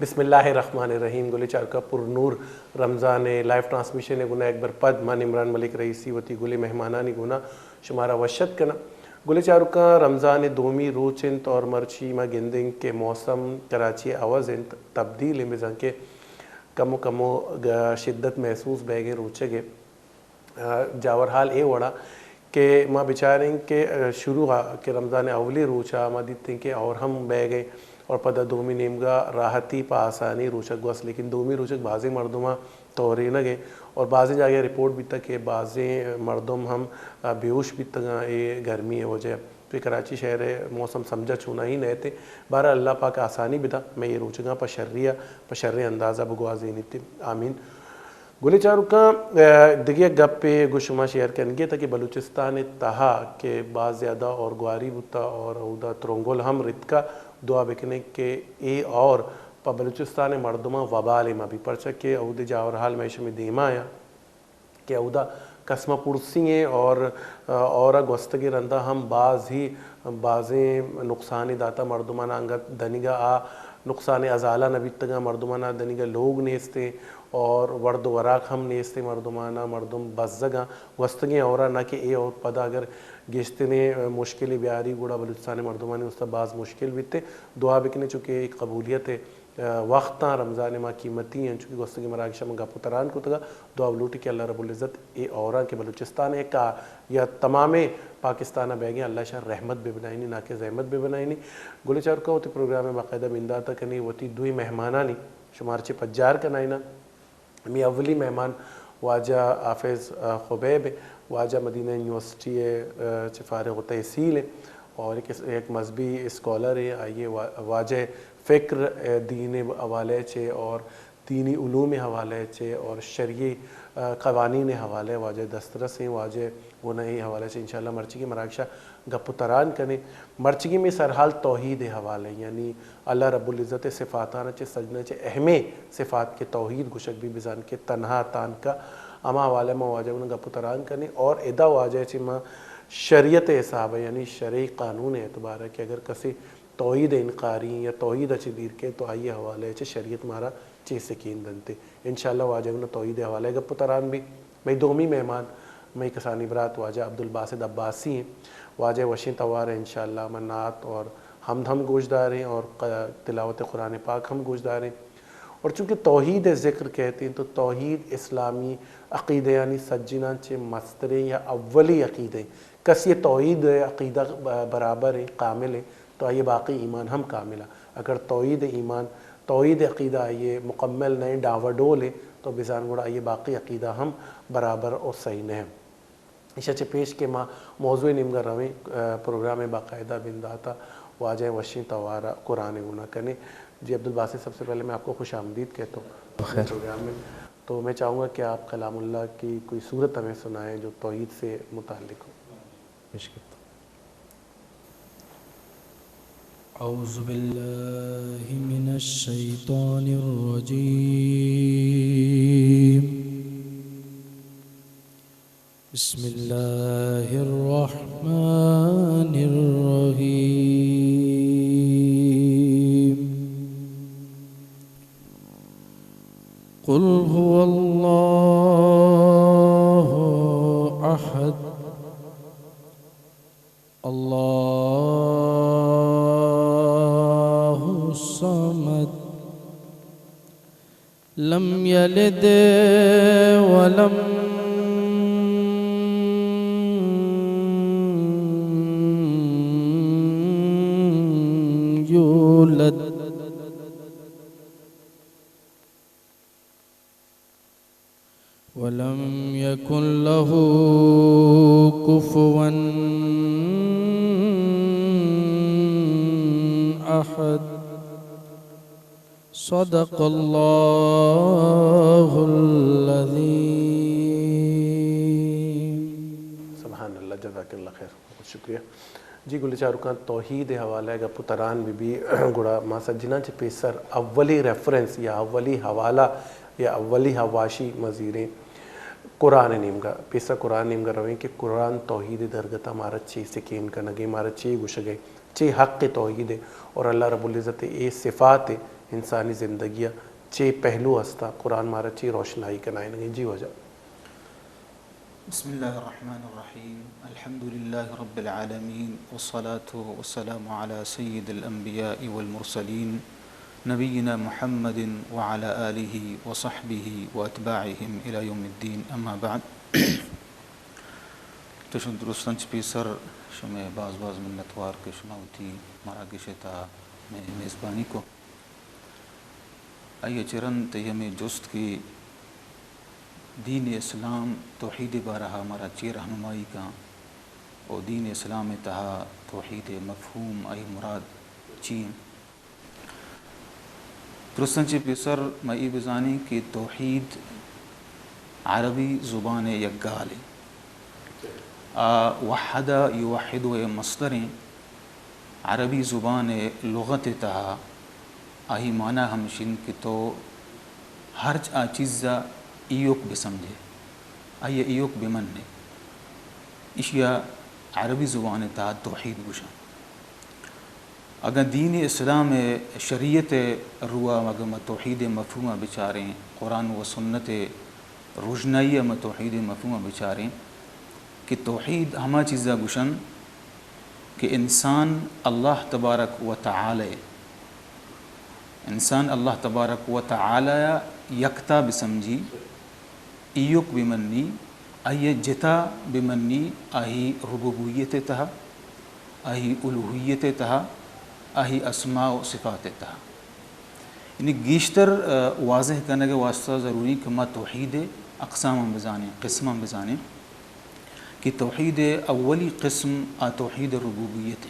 بسم اللہ الرحمن الرحیم۔ گلیں چاروکاں، پر نور رمضان ءِ لائیو ٹرانسمیشن ءِ گونا یک بر پد من عمران ملک رئیسی وتی گلیں مہمانانی گونا شمارا وش اتک کناں۔ گلیں چاروکاں، رمضان ءِ دومی روچ انت اور مرچی ما گندیں کہ موسم کراچی ءَ عوض انت، تبدیل انت، بزاں کہ کمو کمو گ-، شدت محسوس بیگ ءِ روچگ ءِ۔ جاور حال اے وڑا کہ ما بچاریں کہ شروع ءَ کہ رمضان ءِ اولی روچ ءَ ما دیتیں کہ اور ہم بیگ ءَ اور پدا دومی نیمگا راحتی پہ آسانی روچگ گوست، لیکن دومی روچگ بازیں مردماں تورینگ ءَ اور بازیں جاگہ رپورٹ بیتگ کہ بازیں مردم ہم بیہوش بیتگاں اے گرمی ءِ وجہ ءَ۔ تو کراچی شہر ءِ موسم سمجھا چوناہی نہ ات۔ بہرحال اللہ پاک آسانی بدا، مئے اے روچگاں پہ شری ءَ، پہ شریں انداز ءَ بگوازینیت۔ آمین۔ گلیں چاروکاں، ء، دگہ یک گپے گوں شما شیئر کنگی ات کہ بلوچستان ء تہا کہ باز زیادہ اور گواری بوتا اور اودا ترونگل ہم رتکا، دعا بکنیں کہ اے اور پہ بلوچستان ء مردماں وبالے مہ بی، پرچا کہ اودے جاور حال مئے شمے دیما آیاں کہ اودا کسمہ پرسی ایں اور، ء، اور گوستگیں رندا ہم باز ہی بازیں نقصانے داتا مردمانا، انگت دنیگا آ نقصان ازالہ نہ بیتگاں، مردمانا دنیگا لوگ نیستیں اور ورد و وراک ہم نیستیں مردمانا، مردم بزگاں گوستگیں اورا، نہ کہ اے اور پدا اگر گیشتریں مشکلے بیاری گڑا بلوچستان مردمانی واسطہ باز مشکل بیتے۔ دعا بکنے چونکہ اے قبولیت وختاں رمضان ماہ قیمتی انت، چونکہ گوستگیں مراگشاں من گپ و تران کتگا۔ دعا لوٹی کہ اللہ رب العزت اے اوراں کہ بلوچستان ء کا یا تمامیں پاکستان ء بیگیں، اللہ شان رحمت بہ بنائینی، نہ کہ زحمت بہ بنائینی۔ گلیں چاروکاں، وتی پروگرام ء باقاعدہ بندات ء کنی، وتی دوئیں مہمانانی شمار چہ پجار کنائیناں۔ ہمے اولی مہمان واجہ حافظ، ء، خبیب ء، واجہ مدینہ یونیورسٹی ء، ء، چہ فارغ التحصیل ء اور یک، یک مذہبی اسکالر ء، آئی ء وا-، واجہ فکر ء دین ء حوالہ چہ اور دینی علوم ء حوالہ چہ اور شرعی، ء، قوانین ء حوالہ واجہ دسترس ایں، واجہ گوں اے حوالہ چہ انشاءاللہ مرچی کہ مراگشا گپ و تران کنیں۔ مرچیگیں مئے سرحال توحید ء حوالہ، یعنی اللہ رب العزت ء صفاتاں چہ سجنا چہ اہمیں صفات کہ توحید گوشگ بی، بزان کہ تنہا تانکا، ہما حوالہ ما واجہ گوں گپ و تران کنیں اور ادا واجہ چہ ما شریعت ء حساب ء، یعنی شرعی قانون ء اعتبار ء کہ اگر کسے توحید ء انکاری یا توحید ء چہ دیر کے تو آئی ء حوالہ ء چہ شریعت مارا چے سکین دنت۔ انشاءاللہ واجہ گوں توحید ء حوالہ ء گپ و تران بی۔ مئے دومی مہمان مئے کسانی برات واجہ عبدالباسط عباسی ایں۔ واجہ وشیں توار ء انشاءاللہ ما نعت اور حمد ہم گوش داریں اور ق-، تلاوت قرآن پاک ہم گوش داریں۔ اور چونکہ توحید ء ذکر کہتے ہیں تو توحید اسلامی عقیدیانی سجناں چہ مستریں یا اولی عقیدہ ایں۔ کسی توحید ء عقیدہ ب-، برابر ایں، کامل ایں، تو آئی باقی ایمان ہم کامل ء۔ اگر توحید ایمان، توحید عقیدہ آئی مکمل نہ ایں، ڈاواڈول ایں، تو بزان گڑا آئی باقی عقیدہ ہم برابر اور صحیح نہ ایں۔ ایشا چہ پیش کہ ما موضوع نیمگا رویں، ء، پروگرام باقاعدہ بنداتا واجہ وشیں توارا قرآن گونا کنیں۔ جی عبدالباسط، سب سے پہلے میں آپ کو خوش آمدید کہتا ہوں خیر۔ پروگرام میں۔ تو میں چاہوں گا کہ آپ کلام اللہ کی کوئی سورت ہمیں سنائیں جو توحید سے متعلق ہو۔ پیش کرتا ہوں۔ أعوذ بالله من الشيطان الرجيم. بسم الله الرحمن الرحيم. قل هو الله أحد. الله الصمد. لم يلد ولم يولد. ولم يكن له كفوا أحد. صدق الله العظيم. سبحان اللہ، جزاک اللہ خیر، بہت شکریہ۔ جی گل چاروکاں، توحید ء حوالہ ء گپ و تران بہ بی، گڑا ما سجناں چہ پیسر اولی ریفرنس یا اولی حوالہ یا اولی حواشی مزیریں قرآن ء نیمگا، پیسر قرآن نیمگا رویں کہ قرآن توحید ء درگت ء مارا چے سکین کنگے، مارا چے گوشگے، چے حق توحید ء اور اللہ رب العزت ء اے صفات ء انسانی زندگی ءَ چے پہلو ہستا، قرآن مارا چے روشنائی کنائینگیں؟ جی واجہ۔ بسم اللہ الرحمن الرحیم۔ الحمد للہ رب العالمین، والصلاة والسلام علی سید الانبیاء والمرسلین، نبینا محمد وعلی آلہ وصحبہ واتباعہم الی یوم الدین، اما بعد۔ تو شما درستاں چہ پیسر شمئے باز باز منتوار کہ شما وتی مراگش ءِ تہا مئے میزبانی کو۔ آئی ءَ چہ رند تئی ہمے جست کہ دین اسلام توحید ءِ بارہ ءَ مارا چے رہنمائی کن و دین اسلام ءِ تہا توحید ءِ مفہوم، آئی مراد چی انت؟ درستاں چہ پیسر ما اے بزانیں کہ توحید عربی زبان ءِ یک گالے۔ آ وحد یوحد ءِ مصدریں۔ عربی زبان ءِ لغت ءِ تہا آئی معنی ہمش انت کہ تو ہرچ آ چیز ءَ ایوک بہ سمجھے، آئی ءَ ایوک بہ منّے۔ ایشی ءَ عربی زبان ءِ تہا توحید گوشاں۔ اگاں دین اسلام ءِ شریعت ءِ رو ءَ اگاں ما توحید ءِ مفہوم ءَ بچاریں، قرآن و سنت ءِ روژنائی ءَ ما توحید ءِ مفہوم ءَ بچاریں کہ توحید ہما چیز ءَ گوشن کہ انسان اللہ تبارک و تعالی، انسان اللہ تبارک و تعالی ءَ یکتا بسمجھی، ایوک بہ منی، آئی ءَ جتا بہ منی، آہی ربوبیت ءِ تہا، آہی الوہیت ءِ تہا، آہی اسماء و صفات ءِ تہا۔ یعنی گیشتر، آ، واضح کنگ ءِ واسطہ ضروری کہ ما توحید ءِ اقسام ہم بزانیں، قسم ہم بزانیں کہ توحید ءِ اولی قسم آ توحید ربوبیت ءِ۔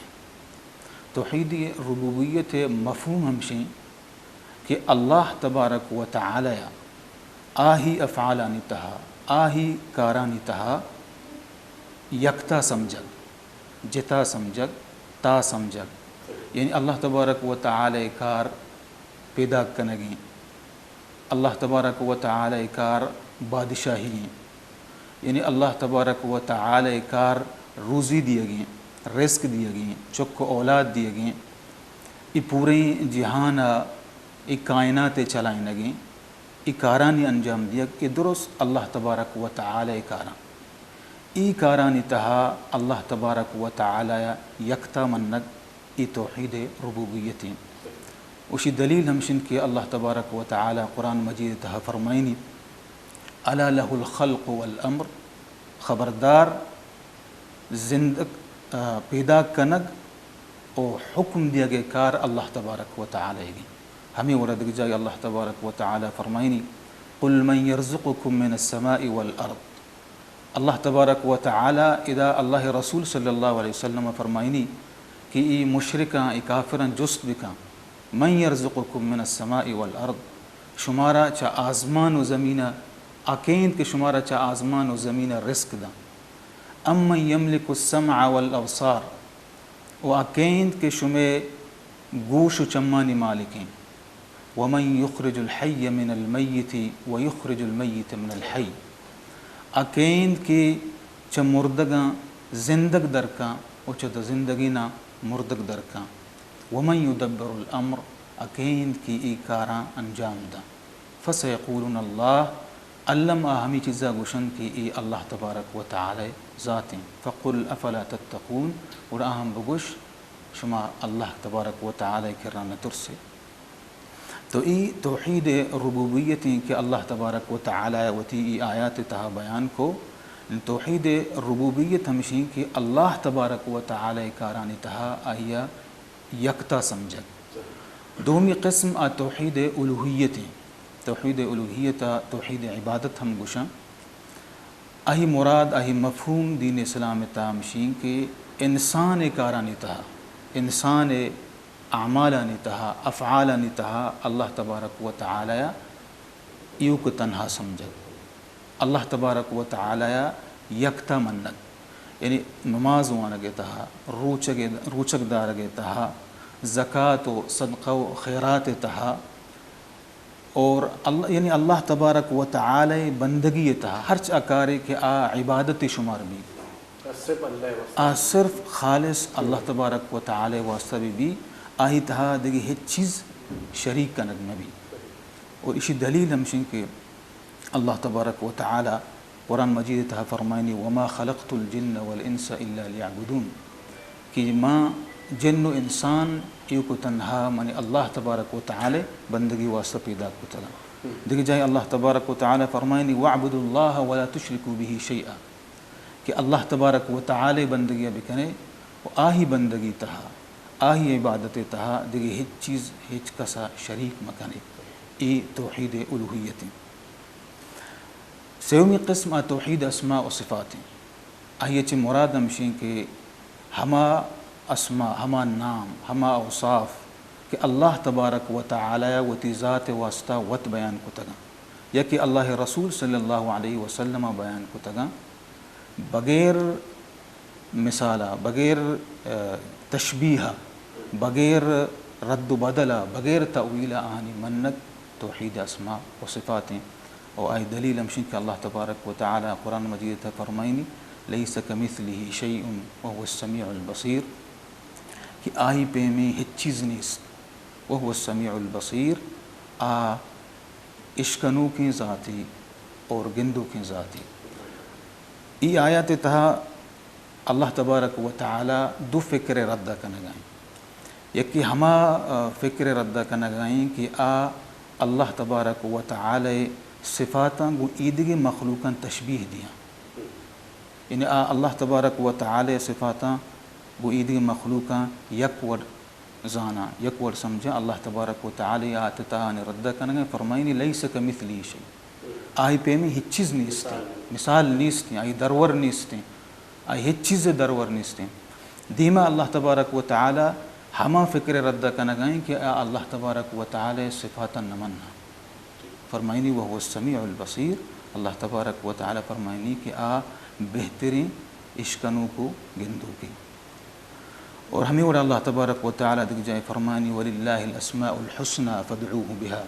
توحید ربوبیت ءِ مفہوم ہمشیں کہ اللہ تبارک و تعالی ءَ آہی افعالانی تہا، آہی کارانی تہا یکتا سمجھگ، جتا سمجھگ، تا سمجھگ۔ یعنی اللہ تبارک و تعالی ءِ کار پیداک کنگیں، اللہ تبارک و تعالی ءِ کار بادشاہی ایں، یعنی اللہ تبارک و تعالی ءِ کار روزی دیگیں، رزق دیگیں، چک و اولاد دیگیں، اے پوریں جہان ءَ، اے کائنات ءِ چلائینگیں، اے کارانی انجام دیگ، اے درست اللہ تبارک و تعالی ءِ کاراں۔ اے کارانی تہا اللہ تبارک و تعالی ءَ یکتا منگ، اے توحید ربوبیت ایں۔ وشی دلیل ہمشن کہ اللہ تبارک و تعالی قرآن مجید ءِ تہا فرمائنی، الا لہ الخلق والامر، خبردار، زندگ، آ، پیداک کنگ و حکم دیگ ءِ کار اللہ تبارک و تعالی ئیگ ایں۔ ہمے وڑا دگہ جاہے اللہ تبارک و تعالی فرمائنی، قل من یرزقکم من السماء والارض۔ اللہ تبارک و تعالی ادا اللہ ءِ رسول صلی اللہ علیہ وسلم ءَ فرمائنی کہ اے مشرکاں، اے کافراں جست بکن، من یرزقکم من السماء والارض، شمارا چہ آزمان و زمین ءَ، آ کئے انت کہ شمارا چہ آزمان و زمین ءَ رزق داں؟ امن یملک السمع والابصار، و آ کئے انت کہ شمئے گوش و چمانی مالک انت؟ ومن یخرج الحی من المیت و یخرج المیت من الحی، آ کئے انت کہ چہ مردگاں زندگ درکاں و چہ زندگیناں مردگ درکاں؟ ومن یدبر الامر، آ کئے انت کہ اے کاراں انجام داں؟ فسیقولون اللہ، الم آ ہمے چیزا گوشنت کہ اے اللہ تبارک و تعالی ذات انت۔ فقل افلا تتقون، گڑا آہاں بگوش، شما اللہ تبارک و تعالی کرا نہ ترسے؟ تو اے توحید ربوبیت انت کہ اللہ تبارک و تعالی وتی اے آیات تہا بیان کو۔ توحید ربوبیت ہمشی کہ اللہ تبارک و تعالی کارانی تہا آئیا یکتا سمجھگ۔ دومی قسم آ توحید الوہیت انت۔ توحید الوہیت ءَ توحید عبادت ہم گوشاں۔ آہی مراد، آہی مفہوم دین اسلام ءِ تہا ہمشی کہ انسان ءِ کارانی تہا، انسان ءِ اعمالانی تہا، افعالانی تہا اللہ تبارک و تعالی ءَ ایوک تنہا سمجھگ، اللہ تبارک و تعالی ءَ یکتا منگ، یعنی نماز وانگ ءِ تہا، روچگ، روچگ دارگ ءِ تہا، زکات و صدقہ و خیرات ءِ تہا، اور اللہ، یعنی اللہ تبارک و تعالی بندگی ءِ تہا ہرچ آ کارے کہ آ عبادت شمار بی، آ صرف خالص اللہ تبارک و تعالی واسطہ بہ بی، آہی تہا دگہ ہچ چیز شریک کنگ نہ بی۔ اور اشی دلیل ہمشیں کہ اللہ تبارک و تعالی قرآن مجید تہا فرمائنی، وما خلقت الجن والانس الا لیعبدون، کہ ما جن و انسان ایوک و تنہا من اللہ تبارک و تعالی بندگی واسطہ پیدا کتگا۔ دگہ جائے اللہ تبارک و تعالی فرمائنی، واعبدوا اللہ ولا تشرکوا به شیئا، کہ اللہ تبارک و تعالی بندگی بکنے و آہی بندگی تہا، آہی عبادت تہا دگہ ہچ چیز، ہچ کسا شریک مکنے۔ اے توحید الوہیت ہیں۔ سیومی قسم آ توحید اسماء و صفات ہیں۔ آئی چہ مراد ہمشیں کہ ہما اسماء، ہما نام، ہما اوصاف کہ اللہ تبارک و تعالی وتی ذات واسطہ وت بیان کتگاں، یا کہ اللہ رسول صلی اللہ علیہ وسلم بیان کتگاں، بغیر مثالا، بغیر، آ، تشبیہا، بغیر رد و بدلا، بغیر تأویلا آہانی منت توحید اسماء و صفات ہیں۔ و آئی دلیل ہمشیں کہ اللہ تبارک و تعالی قرآن مجید تہا فرمائنی، لیس کمثلہ شیء وهو السمیع البصیر، کہ آئی پیمیں ہچ چیز نیست، وهو السمیع البصیر، آ اشکنوکیں ذاتی اور گندوکیں ذاتی۔ ای آیات تہا اللہ تبارک و تعالی دو فکر رد کنگائیں۔ یکی ہما، آ، فکر رد کنگائیں کہ آ اللہ تبارک و تعالی صفاتاں گوں ایدگہ مخلوقاں تشبیہ دیاں۔ یعنی آ اللہ تبارک و تعالی صفاتاں گوں ایدگہ مخلوقاں یک وڑ زاناں، یک وڑ سمجھاں۔ اللہ تبارک و تعالی آیات تہا آنی رد کنگائیں، فرمائنی، لیس کمثلہ شیء۔ آئی پیمیں ہچ چیز نیستیں، مثال نیستیں، آئی درور نیستیں، آئی ہچ چیز درور نیستیں۔ دیما اللہ تبارک و تعالی ہما فکر رد کنگائیں کہ آ اللہ تبارک و تعالی صفاتاں نہ مناں۔ فرمائنی، وهو السمیع البصیر، اللہ تبارک و تعالی فرمائنی کہ آ بہتریں اشکنوک و گندوکیں۔ اور ہمیں وڑا اللہ تبارک و تعالی دگہ جائے فرمائنی، وللہ الاسماء الحسنی فادعوہ بها۔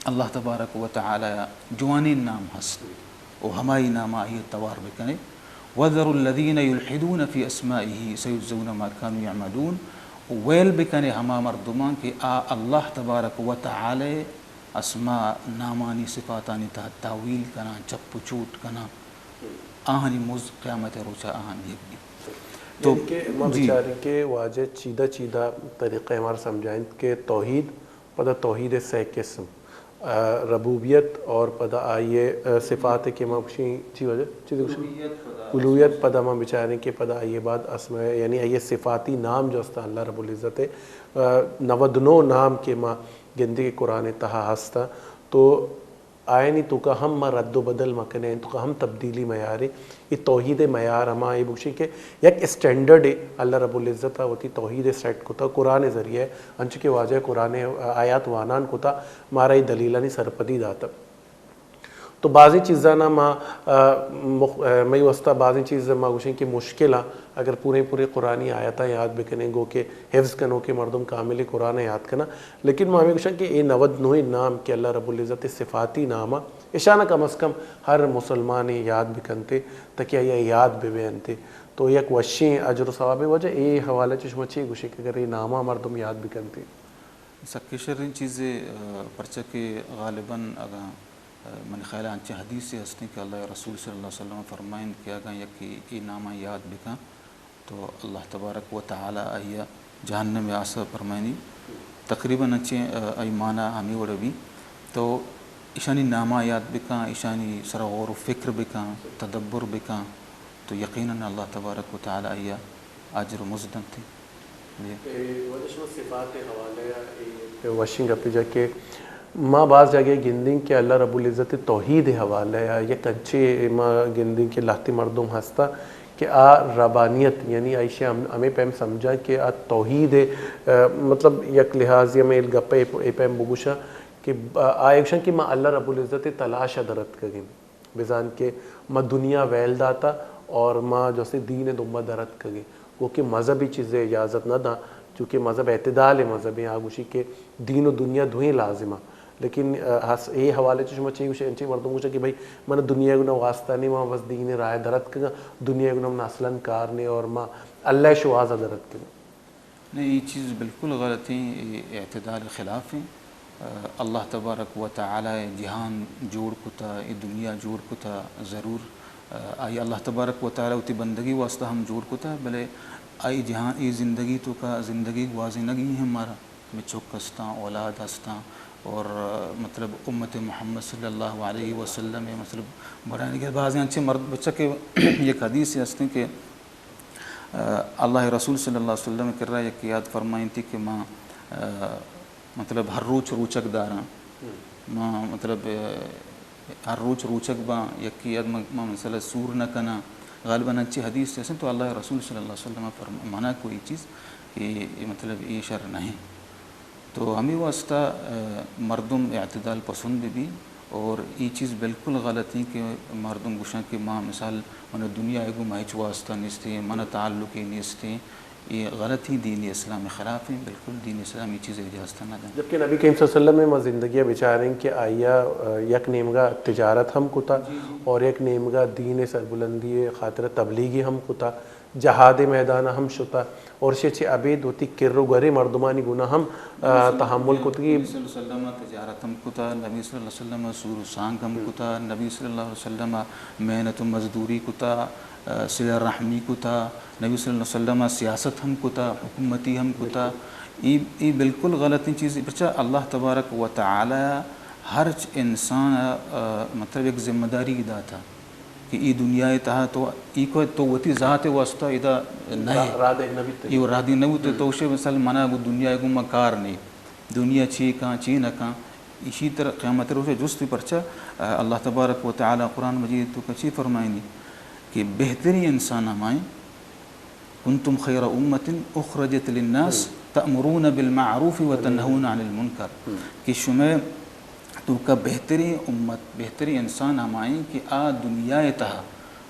اللہ تبارک و تعالی جوانیں نام ہست، و ہمائی نام آئی توار بکنے۔ وذروا الذین یلحدون فی اسمائه سیجزون ما کانوا یعملون۔ و ویل بکنے ہما مردمان کہ آ اللہ تبارک و تعالی اسماء، نامانی صفاتانی تہا تاویل کناں، چپ و چوٹ کناں، آہانی مزد قیامت روچا آہان دیگ بی۔ تو یعنی کہ ما جی۔ بچاریں کہ واجہ چیدہ چیدہ طریقہ مارا سمجھائینت کہ توحید، پدا توحید سئے قسم، آ، ربوبیت اور پدا آئی، آ، صفات کہ ما گوشیں، جی واجہ، چیز گوشیں؟ الوہیت پدا۔ الوہیت پدا ما بچاریں کہ پدا آئی بعد اسماء، یعنی آئی صفاتی نام جو است اللہ رب العزت، آ، نود نو نام کہ ما گندیں کہ قرآن تہا ہست، تو آیانی توکا ہم ما رد و بدل مکنیں، توکا ہم تبدیلی میاریں۔ اے توحید معیار ہما اے بگوشیں کہ یک اسٹینڈرڈ اے اللہ رب العزت ء وتی توحید ء سیٹ کتا قرآن ء ذریعہ، انچو کہ واجہ قرآن ء آیات وانان کتا، مارا اے دلیلانی سرپدی داتا۔ تو بازیں چیزانا ما، آ، مخ-، آ، مئی واسطہ بازیں چیز ما گوشیں کہ مشکل آں، اگر پوریں پوریں قرآنی آیتاں یاد بکنیں، گو کہ حفظ کنوکیں مردم کامل قرآن ء یاد کناں، لیکن ما ہمے گوشاں کہ اے نود نوئیں نام کہ اللہ رب العزت ء صفاتی نام آں، اشانا کم از کم ہر مسلمانے یاد بکنتے، تاکہ آئی ء یاد بہ بینتے۔ تو یک وشیں اجر و ثوابے۔ واجہ اے حوالہ چہ شما چے گوشے کہ اگر اے ناماں مردم یاد بکنتے؟ سکیں شریں چیزے، آ، پرچہ کہ غالباً اگاں، آ، منی خیال ء انچیں حدیثے ہستیں کہ اللہ ء رسول صلی اللہ علیہ وسلم فرمائنت کہ اگاں یکے اے ناماں یاد بکن تو اللہ تبارک و تعالی آئی ء جہنم ء آسر فرمائنی۔ تقریباً انچیں، آ، آئی معنی ہمے وڑ بی۔ تو ایشانی ناماں یاد بکن، ایشانی سرا غور و فکر بکن، تدبر بکن، تو یقیناً اللہ تبارک و تعالی آئی ء اجر و مزد دنت۔ جی۔ اے واجہ شما صفات ء حوالہ ء اے وشیں گپے جا کہ ما باز جاگہ گندیں کہ اللہ رب العزت ء توحید ء حوالہ ء یک انچیں ما گندیں کہ لہتے مردم ہستا کہ آ ربانیت، یعنی آ ایشی ہم-، ہمے پیم سمجھاں کہ آ توحید ء، آ، مطلب یک لحاظے ہمے گپ ء اے پیم بگوشاں کہ آ، آ ایشاں کہ ما اللہ رب العزت ء تلاش ء در اتکگیں۔ بزان کہ ما دنیا ویل داتا اور ما جو استے دین ء دمبا در اتکگیں۔ گو کہ مذہب ء چیزے اجازت نہ داں، چونکہ مذہب اعتدال ء مذہب ایں، آ گوشی کہ دین و دنیا دوئیں لازم آں۔ لیکن، آ، ہس-، اے حوالے چہ شما چے گوشے؟ انچیں مردم گوشاں کہ بھئی، من دنیا ء گنا واسطہ نہیں، ما بس دین ء راہ ء در اتکگاں، دنیا ء گنا من اصلاً کار نہیں اور ما اللہ ء شوہاز ء در اتکگاں۔ نہیں، یہ چیز بالکل غلط ہیں، یہ اعتدال خلاف ہیں۔ آ، اللہ تبارک و تعالی جہان جوڑ کتا، یہ دنیا جوڑ کتا، ضرور، آ، آئی اللہ تبارک و تعالی وتی بندگی واسطہ ہم جوڑ کتا، بلے آئی جہان، یہ زندگی توکا زندگی گوازینگی ہیں ہمارا۔ ہمے چک ہستاں، اولاد ہستاں، اور، آ، مطلب، امت محمد صلی اللہ علیہ وسلم ءِ، مطلب، بڑھائینگ ءَ۔ بازیں انچیں مرد بچہ کہ یک حدیث ہستیں کہ، آ، اللہ رسول صلی اللہ علیہ وسلم کرا یک یاد فرمائینتی کہ ما، آ، مطلب، ہر روچ روچگ داراں۔ ما، مطلب، آ، ہر روچ روچگ باں، یکے اد ما، ما مسئلہ سور نہ کناں۔ غالباً انچیں حدیث ہستیں تو اللہ رسول صلی اللہ علیہ وسلم فرم-، منع کو یہ چیز کہ یہ مطلب یہ شر نہیں۔ تو ہمے واسطہ، آ، مردم اعتدال پسند بہ بی اور یہ چیز بالکل غلط ہیں کہ مردم گوشاں کہ ما مثال من دنیا ءَ گوں ما ہچ واسطہ نیستیں، من تعلقی نیستیں۔ یہ غلطی دین اسلام خلاف ہیں، بالکل دین اسلام یہ چیز اجازت نہ دیں۔ جبکہ نبی کریم صلی اللہ علیہ وسلم ءَ ما زندگی ءَ بچاریں کہ آئی ءَ، آ، یک نیمگا تجارت ہم کتا جی، جی۔ اور یک نیمگا دین سربلندی خاطر تبلیغی ہم کتا، جہاد میدان ہم شتا اور شے چے ابید وتی کر و گرے مردمانی گناہ ہم، آ، نبی صلی اللہ تحمل کتگی۔ نبی صلی اللہ علیہ وسلم تجارت ہم کتا، نبی صلی اللہ علیہ وسلم سور و سانگ ہم ہم۔ کتا، نبی صلی اللہ علیہ وسلم محنت و مزدوری کتا، آ، صلہ رحمی کتا، نبی صلی اللہ علیہ وسلم سیاست ہم کتا، حکومتی ہم کتا۔ بالکل۔ ای، ای بالکل غلطیں چیز۔ پرچا اللہ تبارک و تعالی ہرچ انسان، آ، مطلب، یک ذمہ داری داتا کہ ای دنیا ءِ تہا تو، ای کو تو وتی ذات ءِ واسطہ ادا نہ را-، رادے نہ بیتے۔ ای رادے نہ بیتے۔ ہم۔ تو شے مثال منا گو دنیا ءَ گو ما کار نہیں۔ دنیا چی کاں، چی نہ کاں، ایشی تر قیامت روچ جست پرچا، آ، اللہ تبارک و تعالی قرآن مجید توکا چی فرمائنی کہ بہترین انسان ہمائیں، کنتم خیر امت اخرجت للناس ہم۔ تأمرون بالمعروف و تنہون عن المنکر، ہم۔ کہ شمئے توکا بہترین امت، بہترین انسان ہمائیں کہ آ دنیا ءِ تہا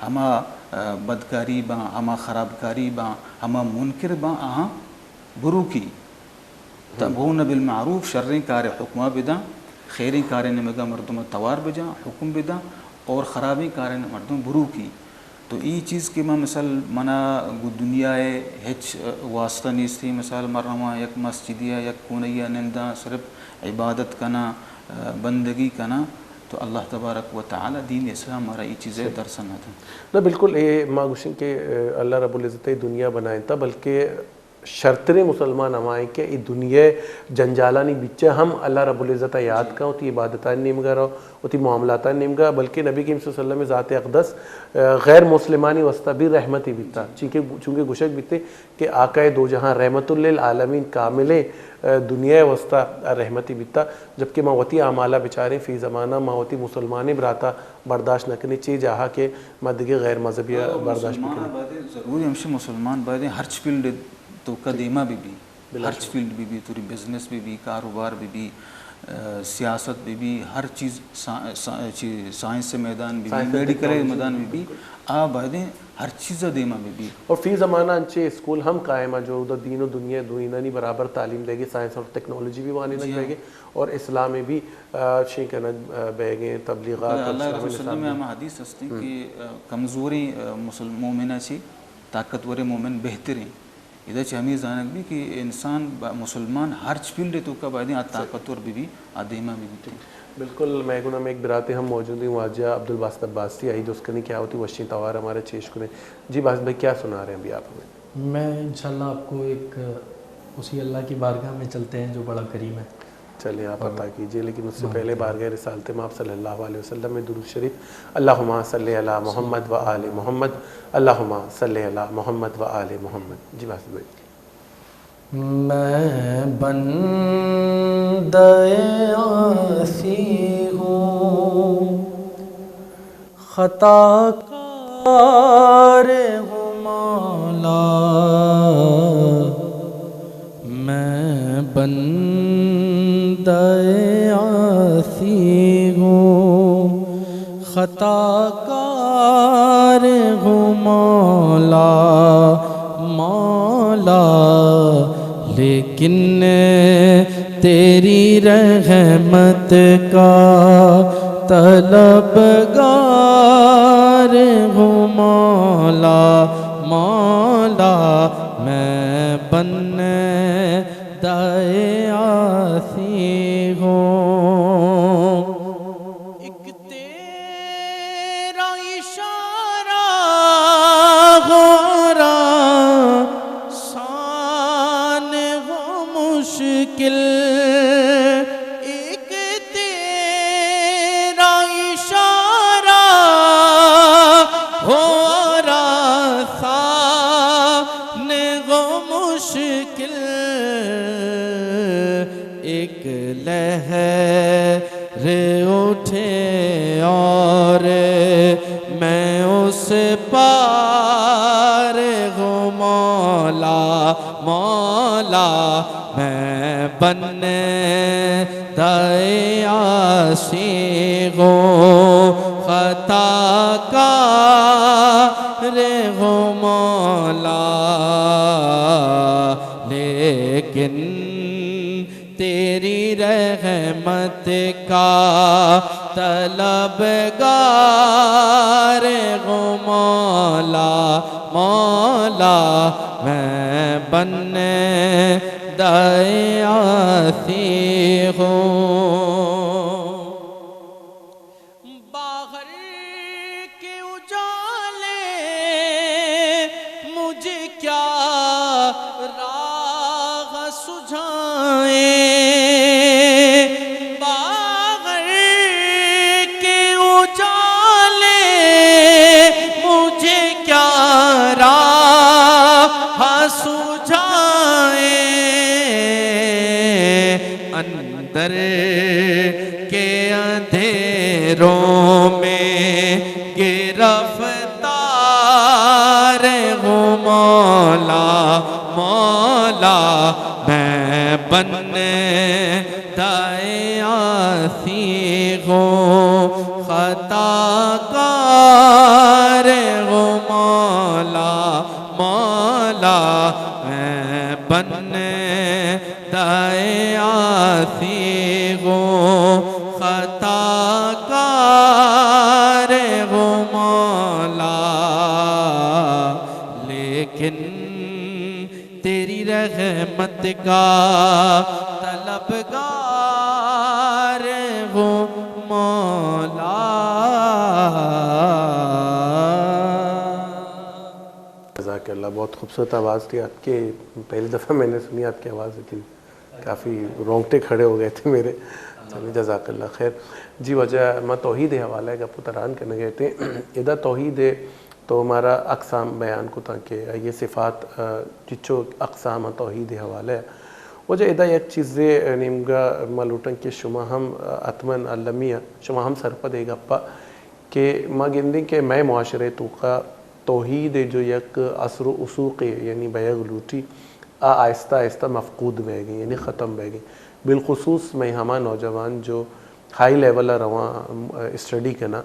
ہما، آ، بدکاری باں، ہما خرابکاری باں، ہما منکر باں، آہاں بروکی۔ تأمرون بالمعروف، شریں کار ءِ حکم ءَ بداں، خیریں کار ءِ نیمگا مردم ءَ توار بجاں، حکم بداں، اور خرابیں کار ءِ مردم بروکی۔ تو ای چیز کہ ما مثال منا گو دنیا ءِ ہچ، آ، واسطہ نیستی، مثال ما رواں یک مسجدی ءَ، یک کونئی ءَ ننداں، صرف عبادت کناں، آ، بندگی کناں، تو اللہ تبارک و تعالی دین اسلام مارا ای چیز ءِ درس نہ داں۔ نہ، بالکل، اے ما گوشیں کہ، آ، اللہ رب العزت ءَ دنیا بنائینتا، بلکہ شرتریں مسلمان ہما ایں کہ اے دنیا ءِ جنجالانی بیچ ءَ ہم اللہ رب العزت ءَ یات جی۔ کن، وتی عبادتانی نیمگا رو، وتی معاملاتانی نیمگا، بلکہ نبی کریم صلی اللہ علیہ وسلم ءِ ذات اقدس، آ، غیر مسلمانی واسطہ بھی رحمتے بیتا۔ جی۔ چونکہ، چونکہ گوشگ بیتے کہ آقائے دو جہاں رحمت للعالمین کاملیں، آ، دنیا ءِ واسطہ رحمتے بیتا، جبکہ ما وتی اعمالا بچاریں، فی زمانہ ما وتی مسلمانیں براتا برداشت نہ کنیں، چے جاہا کہ ما دگہ غیر مذہبی ہاں، برداشت مسلمان بکنیں۔ باید ضروری ہمشی مسلمان باید ہرچ فیلڈ توکا جی۔ دیما بہ بی۔ بلا ہرچ شبہ۔ فیلڈ بہ بی، توری بزنس بہ بی، کاروبار بہ بی، آ، سیاست بہ بی، ہر چیز سا-، سا-، چی، سائنس میدان بہ بی، سائنس میڈیکل میدان بہ بی، بالکل۔ آ بایدیں ہر چیز دیما بہ بی۔ اور فی زمانہ انچے اسکول ہم قائم ہیں جو دا دین و دنیا دوئینانی برابر تعلیم دے گے، سائنس اور ٹیکنالوجی بھی وانینگ جی ہاں۔ بے گے اور اسلام بھی، آ، شین کنگ، آ، بے گے، تبلیغات اور اللہ اسلام رسول صلی اللہ علیہ وسلم میں ہم حدیث ہستی ہم۔ کہ، آ، کمزوریں، آ، مسلم، مومنہ چی طاقتور مومن بہتریں۔ ادا چہ ہمے زانگ بی کہ انسان با-، مسلمان ہرچ فیلڈ توکا باید آ صحیح۔ طاقتور بہ بی، آ دیما بہ بیت۔ بالکل، مئے گونا ہم ایک براتے ہم موجود ہیں، واجہ عبدالباسط عباسی، آئی جست کنی کہ آ وتی وشیں توار ہمارا چیش کنے۔ جی باسط بھائی، کیا سنا رہے ہیں ابھی آپ ہمیں؟ میں انشاءاللہ آپ کو ایک اسی اللہ کی بارگاہ میں چلتے ہیں جو بڑا کریم ہے۔ چلیں، آپ اور عطا کیجئے، لیکن اس سے بارگاہ پہلے بارگاہ رسالت مآب صلی اللہ علیہ وسلم میں درود شریف، اللہم صل علی محمد و آل محمد، اللہم صل علی محمد و آل محمد۔ جی باسط بھائی۔ میں بندہ عاصی ہوں، خطا کار ہوں مولا، میں بندہ عاصی ہوں، خطا کار ہوں مولا، مولا، لیکن تیری رحمت کا طلبگار ہوں مولا، مولا، میں بندہ عاصی ہوں۔ ایک تیرا اشارہ ہو، آسان ہو مشکل، ایک تیرا اشارہ ہو، آسان ہو مشکل، ایک لہر اٹھے اور میں اس پار ہوں۔ مولا، مولا، میں بندہ عاصی ہوں، خطا کار ہوں مولا، لیکن تیری رحمت کا طلبگار ہوں مولا، مولا، میں بندہ عاصی ہوں۔ باہر کے اجالے مجھے کیا راہ سجھائیں، باہر کے اجالے مجھے کیا راہ سجھائیں، اندر کے اندھیروں میں گرفتار ہوں مولا، مولا، میں بندہ عاصی ہوں، خطا کار ہوں مولا، مولا، میں بندہ عاصی ہوں، خطا کار ہوں مولا، لیکن تیری رحمت کا طلبگار ہوں مولا۔ جزاک اللہ، بہت خوبصورت آواز تھی آپ کی۔ پہلی دفعہ میں نے سنی آپ کی آواز، اتنی کافی رونگٹے کھڑے ہو گئے تھے میرے۔ چلیں، جزاک اللہ خیر۔ جی واجہ، ما توحید ءِ حوالہ ءَ گپ ءُ تران کنگ ءَ اتیں۔ ادا توحید ءِ تو مارا اقسام بیان کتاں کہ آئی ءِ صفات، آ، چچو اقسام آں توحید ءِ حوالہ ءَ۔ واجہ، ادا یک چیزے نیمگا ما لوٹاں کہ شما ہم، آ، حتماً المی آ، شما ہم سرپد اے گپ ءَ کہ ما گندیں کہ مئے معاشرہ ءِ توکا توحید ءِ جو یک اثر و اثوقے، یعنی بیگ لوٹی، آ آہستہ آہستہ مفقود بئیگ ءَ، یعنی ختم بئیگ ءَ۔ بالخصوص مئے ہما نوجوان جو ہائی لیول ءَ رواں، ام، اسٹڈی کناں،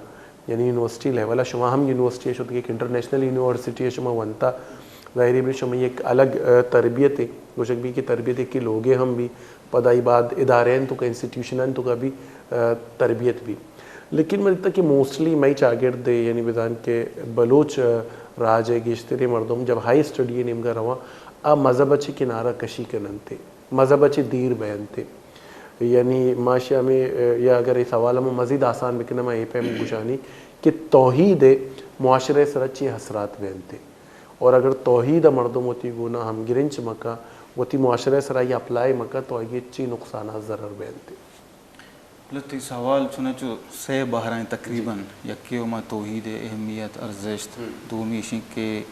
یعنی یونیورسٹی لیول ءَ، شما ہم یونیورسٹی ءَ شتگ ئے، انٹرنیشنل یونیورسٹی ءَ شما ونتا، ظاہر اے بی شما یک الگ، ا، تربیت اے، گوشگ بی کہ تربیت اے کہ لوگے ہم بی، پدا آئی بعد ادارہاں توکا، انسٹیٹیوشناں توکا بی، ا، تربیت بی۔ لیکن من دیتا کہ موسٹلی مئی چاگرد ءَ، یعنی بزان کہ بلوچ، ا، راج ءِ گیشتریں مردم جب ہائی اسٹڈی ءِ نیمگا رواں، آ مذہب ءَ چہ کنارہ کشی کننت، مذہب ءَ چہ دیر بینت۔ یعنی ما شہ ہمے، ا، یا اگر اے سوال ءَ ما مزید آسان بکناں، ما اے پیم گوشانی کہ توحید ءِ معاشرہ ءِ سرا چی اثرات بینت۔ اور اگر توحید ءَ مردم وتی گونا ہمگرنچ مکا، وتی معاشرہ ءِ سرا آئی اپلائی مکا، تو آئی ءَ چی نقصانات ضرر بینت؟ بلے تئی سوال چنانچہ سئے بہرائیں تقریباً، یکے ہما توحید ءِ اہمیت، ارزشت، دومی ایش انت کہ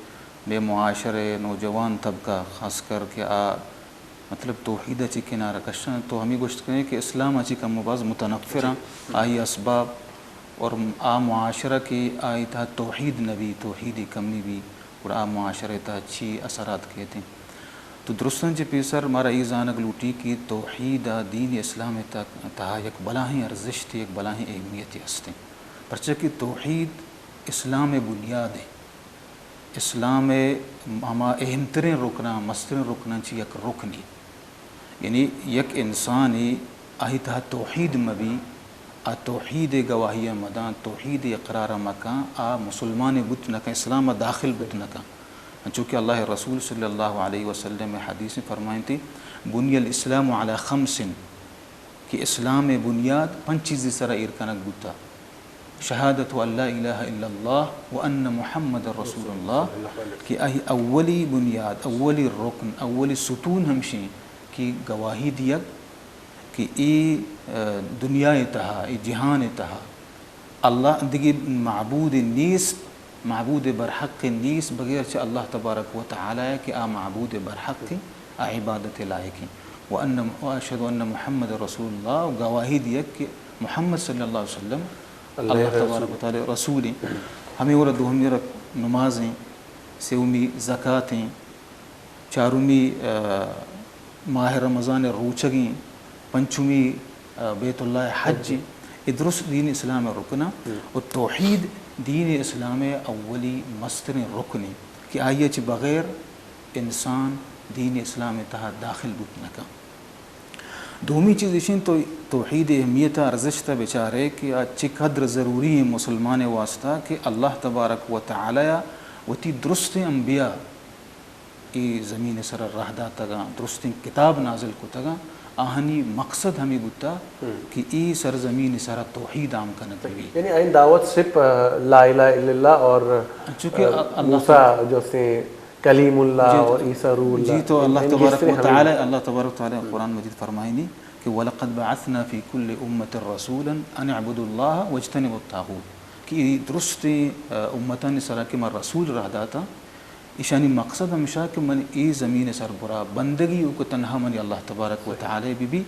مئے معاشرہ ءِ نوجوان طبقہ خاص کر کہ آ مطلب توحید ءَ چہ کنارہ کشاں، تو ہمے گوشت کنئے کہ اسلام ءَ چہ کم و باز متنفر آں، آئی اسباب اور آ معاشرہ کہ آئی تہا توحید نہ بی، توحید ءِ کمی بی، گڑا آ معاشرہ ءِ تہا چی اثرات کیت انت؟ تو درستاں چہ پیسر مارا اے زانگ لوٹی کہ توحید ءَ دین اسلام ءِ تہا، تہا یک بلاہیں ارزشتے، یک بلاہیں اہمیتے است انت۔ پرچا کہ توحید اسلام ءِ بنیاد انت۔ اسلام ءِ ہما اہم تریں رکناں، مستریں رکناں چہ یک رکنے۔ یعنی یک انسانے آئی تہا توحید مہ بی، آ توحید ءِ گواہی ءَ مہ داں، توحید ءِ اقرار ءَ مہ کاں، آ مسلمانے بوت نہ کاں، اسلام ءَ داخل بوت نہ کاں۔ انچو کہ اللہ ءِ رسول صلی اللہ علیہ وسلم ءِ حدیث ءَ فرمائنتی، بنی الاسلام علی خمس، کہ اسلام ءِ بنیاد پنچ چیزے سرا ایر کنگ بوتا۔ شہادت ان لا الہ الا اللہ و ان محمد رسول اللہ، کہ آئی اولی بنیاد، اولی رکن، اولی ستون ہمشیں کہ گواہی دیگ کہ اے، آ، دنیا ءِ تہا، اے جہان ءِ تہا اللہ دگہ معبود نیست، معبود برحق نیست بغیر چہ اللہ تبارک و تعالی ءَ کہ آ معبود برحق، آ عبادت ءِ لائق ایں۔ و ان، و اشہد ان محمد رسول اللہ، و گواہی دیگ کہ محمد صلی اللہ علیہ وسلم اللہ ءِ اللہ تبارک و تعالی ءِ رسول ایں۔ ہمے وڑا دومی رک نماز ایں، سیومی زکات ایں، چارمی، آ، ماہ رمضان ءِ روچگ ایں، پنچمی، آ، بیت اللہ ءِ حج ایں۔ اے درست دین اسلام ءِ رکن ایں۔ و توحید دین اسلام ءِ اولی مستریں رکن ایں کہ آئی ءَ چہ بغیر انسان دین اسلام ءِ تہا داخل بوت نہ کن۔ دومی چیز ایشیں تو توحید ءِ اہمیت ءُ ارزشت ءَ بچارے کہ آ چہ قدر ضروری ایں مسلمان ءِ واسطہ کہ اللہ تبارک و تعالی ءَ وتی درستیں انبیاء اے زمین ءِ سرا راہ داتگاں، درستیں کتاب نازل کتگاں، آہانی مقصد ہمے بوتا کہ اے سرزمین ءِ سرا توحید عام کنگ بہ بیت۔ یعنی آئین دعوت صرف، آ، لا الہ الا اللہ اور، انچو کہ آ، اللہ موسیٰ تعالی جو سے کلیم اللہ جی، اور عیسیٰ روح جی، اللہ، تو ان، اللہ ان کی تبارک صرف و ہمیں تعالی، اللہ تبارک و تعالی قرآن مجید فرمائنی کہ ولقد بعثنا فی کل امة رسولا ان اعبدوا اللہ واجتنبوا الطاغوت، کہ اے درستیں، آ، امتانی سرا کہ ما رسول راہ داتا، ایشانی مقصد ہمشا کہ من اے زمین ءِ سربرا بندگی و کہ تنہا منی اللہ تبارک و تعالی بہ بی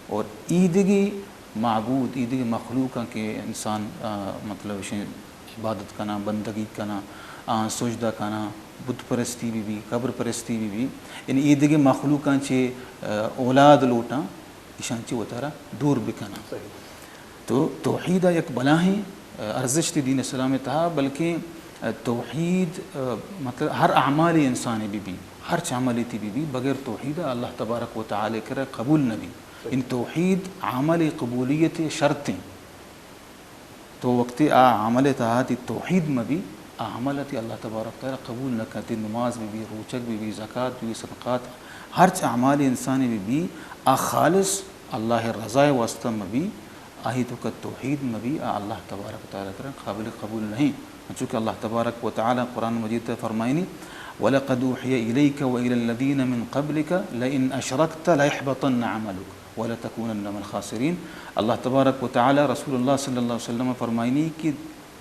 اور ایدگہ معبود، ایدگہ مخلوقاں کہ انسان، آ، مطلب ایشیں عبادت کناں، بندگی کناں، آ، سجدہ کناں، بت پرستی بہ بی، قبر پرستی بہ بی، یعنی ایدگہ مخلوقاں چہ، آ، اولاد لوٹاں، ایشاں چہ وتارا دور بکناں۔ تو توحید یک بلاہیں، آ، ارزشتے دین اسلام ءِ تہا، بلکیں، آ، توحید، آ، مطلب ہر اعمال انسان بہ بی، ہرچ عملے تی بہ بی، بغیر توحید ءَ اللہ تبارک و تعالی کرا قبول نہ بی۔ ان توحید عمل قبولیت شرط ایں۔ تو وقتی آ عمل ءِ تہا تی توحید مہ بی، آ عمل تی اللہ تبارک و تعالی قبول نہ کن۔ تی نماز بہ بی، روچگ بہ بی، زکات بہ بی، صدقات، ہرچ اعمال انسان بہ بی، آ خالص اللہ ءِ رضا ءِ واسطہ مہ بی، آہی توکا توحید مہ بی، آ اللہ تبارک و تعالی کرا قابل قبول نہیں۔ انچو کہ اللہ تبارک و تعالی قرآن مجید ءَ فرمائنی، ولقد اوحی الیک و الی الذین من قبلک لئن اشرکت لیحبطن عملک ولتکونن من الخاسرین۔ اللہ تبارک و تعالی رسول اللہ صلی اللہ علیہ وسلم ءَ فرمائنی کہ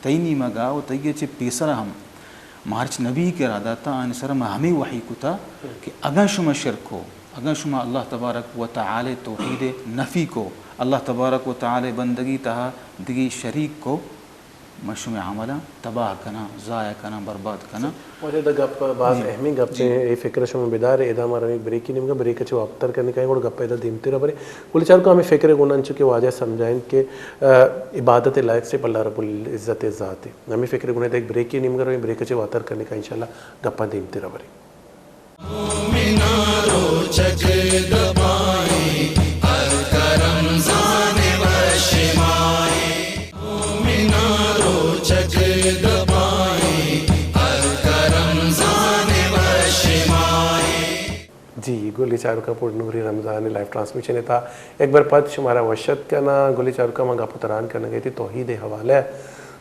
تئی نیمگا و تئی چہ پیسرا ہم ما ہرچ نبی کہ را داتا، آنی سرا ما ہمے وحی کتا کہ اگاں شما شرک کو، اگاں شما اللہ تبارک و تعالی توحید نفی کو، اللہ تبارک و تعالی بندگی تہا دگی شریک کو، من شمئے عملاں تباہ کناں، ضائع کناں، برباد کناں۔ واجہ، ادا گپ باز جی۔ اہمیں گپ جی۔ ایں، اے فکر شما بدار، ادا ما رویں بریکی نیمگا، بریک چہ واتر کنی کائیں، گڑا گپ ادا دیمتر بریں۔ گل چاروکاں ہمیں فکر گونا انچو کہ واجہ سمجھائیں کہ، آ، عبادت لائق صرف اللہ رب العزت ذات ایں۔ ہمیں فکر گونا ادا یک بریکی نیمگا رویں، بریک چہ واتر کنی کائیں، انشاءاللہ گپاں دیمتر بریں۔ مومناں روچگ دپائیں، ہلک رمضان وش ماہیں۔ مومناں روچگ دپائیں، ہلک رمضان وش ماہیں۔ جی، گلی چاروکاں، پر نوری رمضان لائیو ٹرانسمیشن تہا ایک بار پد شمارا وش اتک کناں۔ گلی چاروکاں، ما گپ و تران کنگا اتیں توحید حوالہ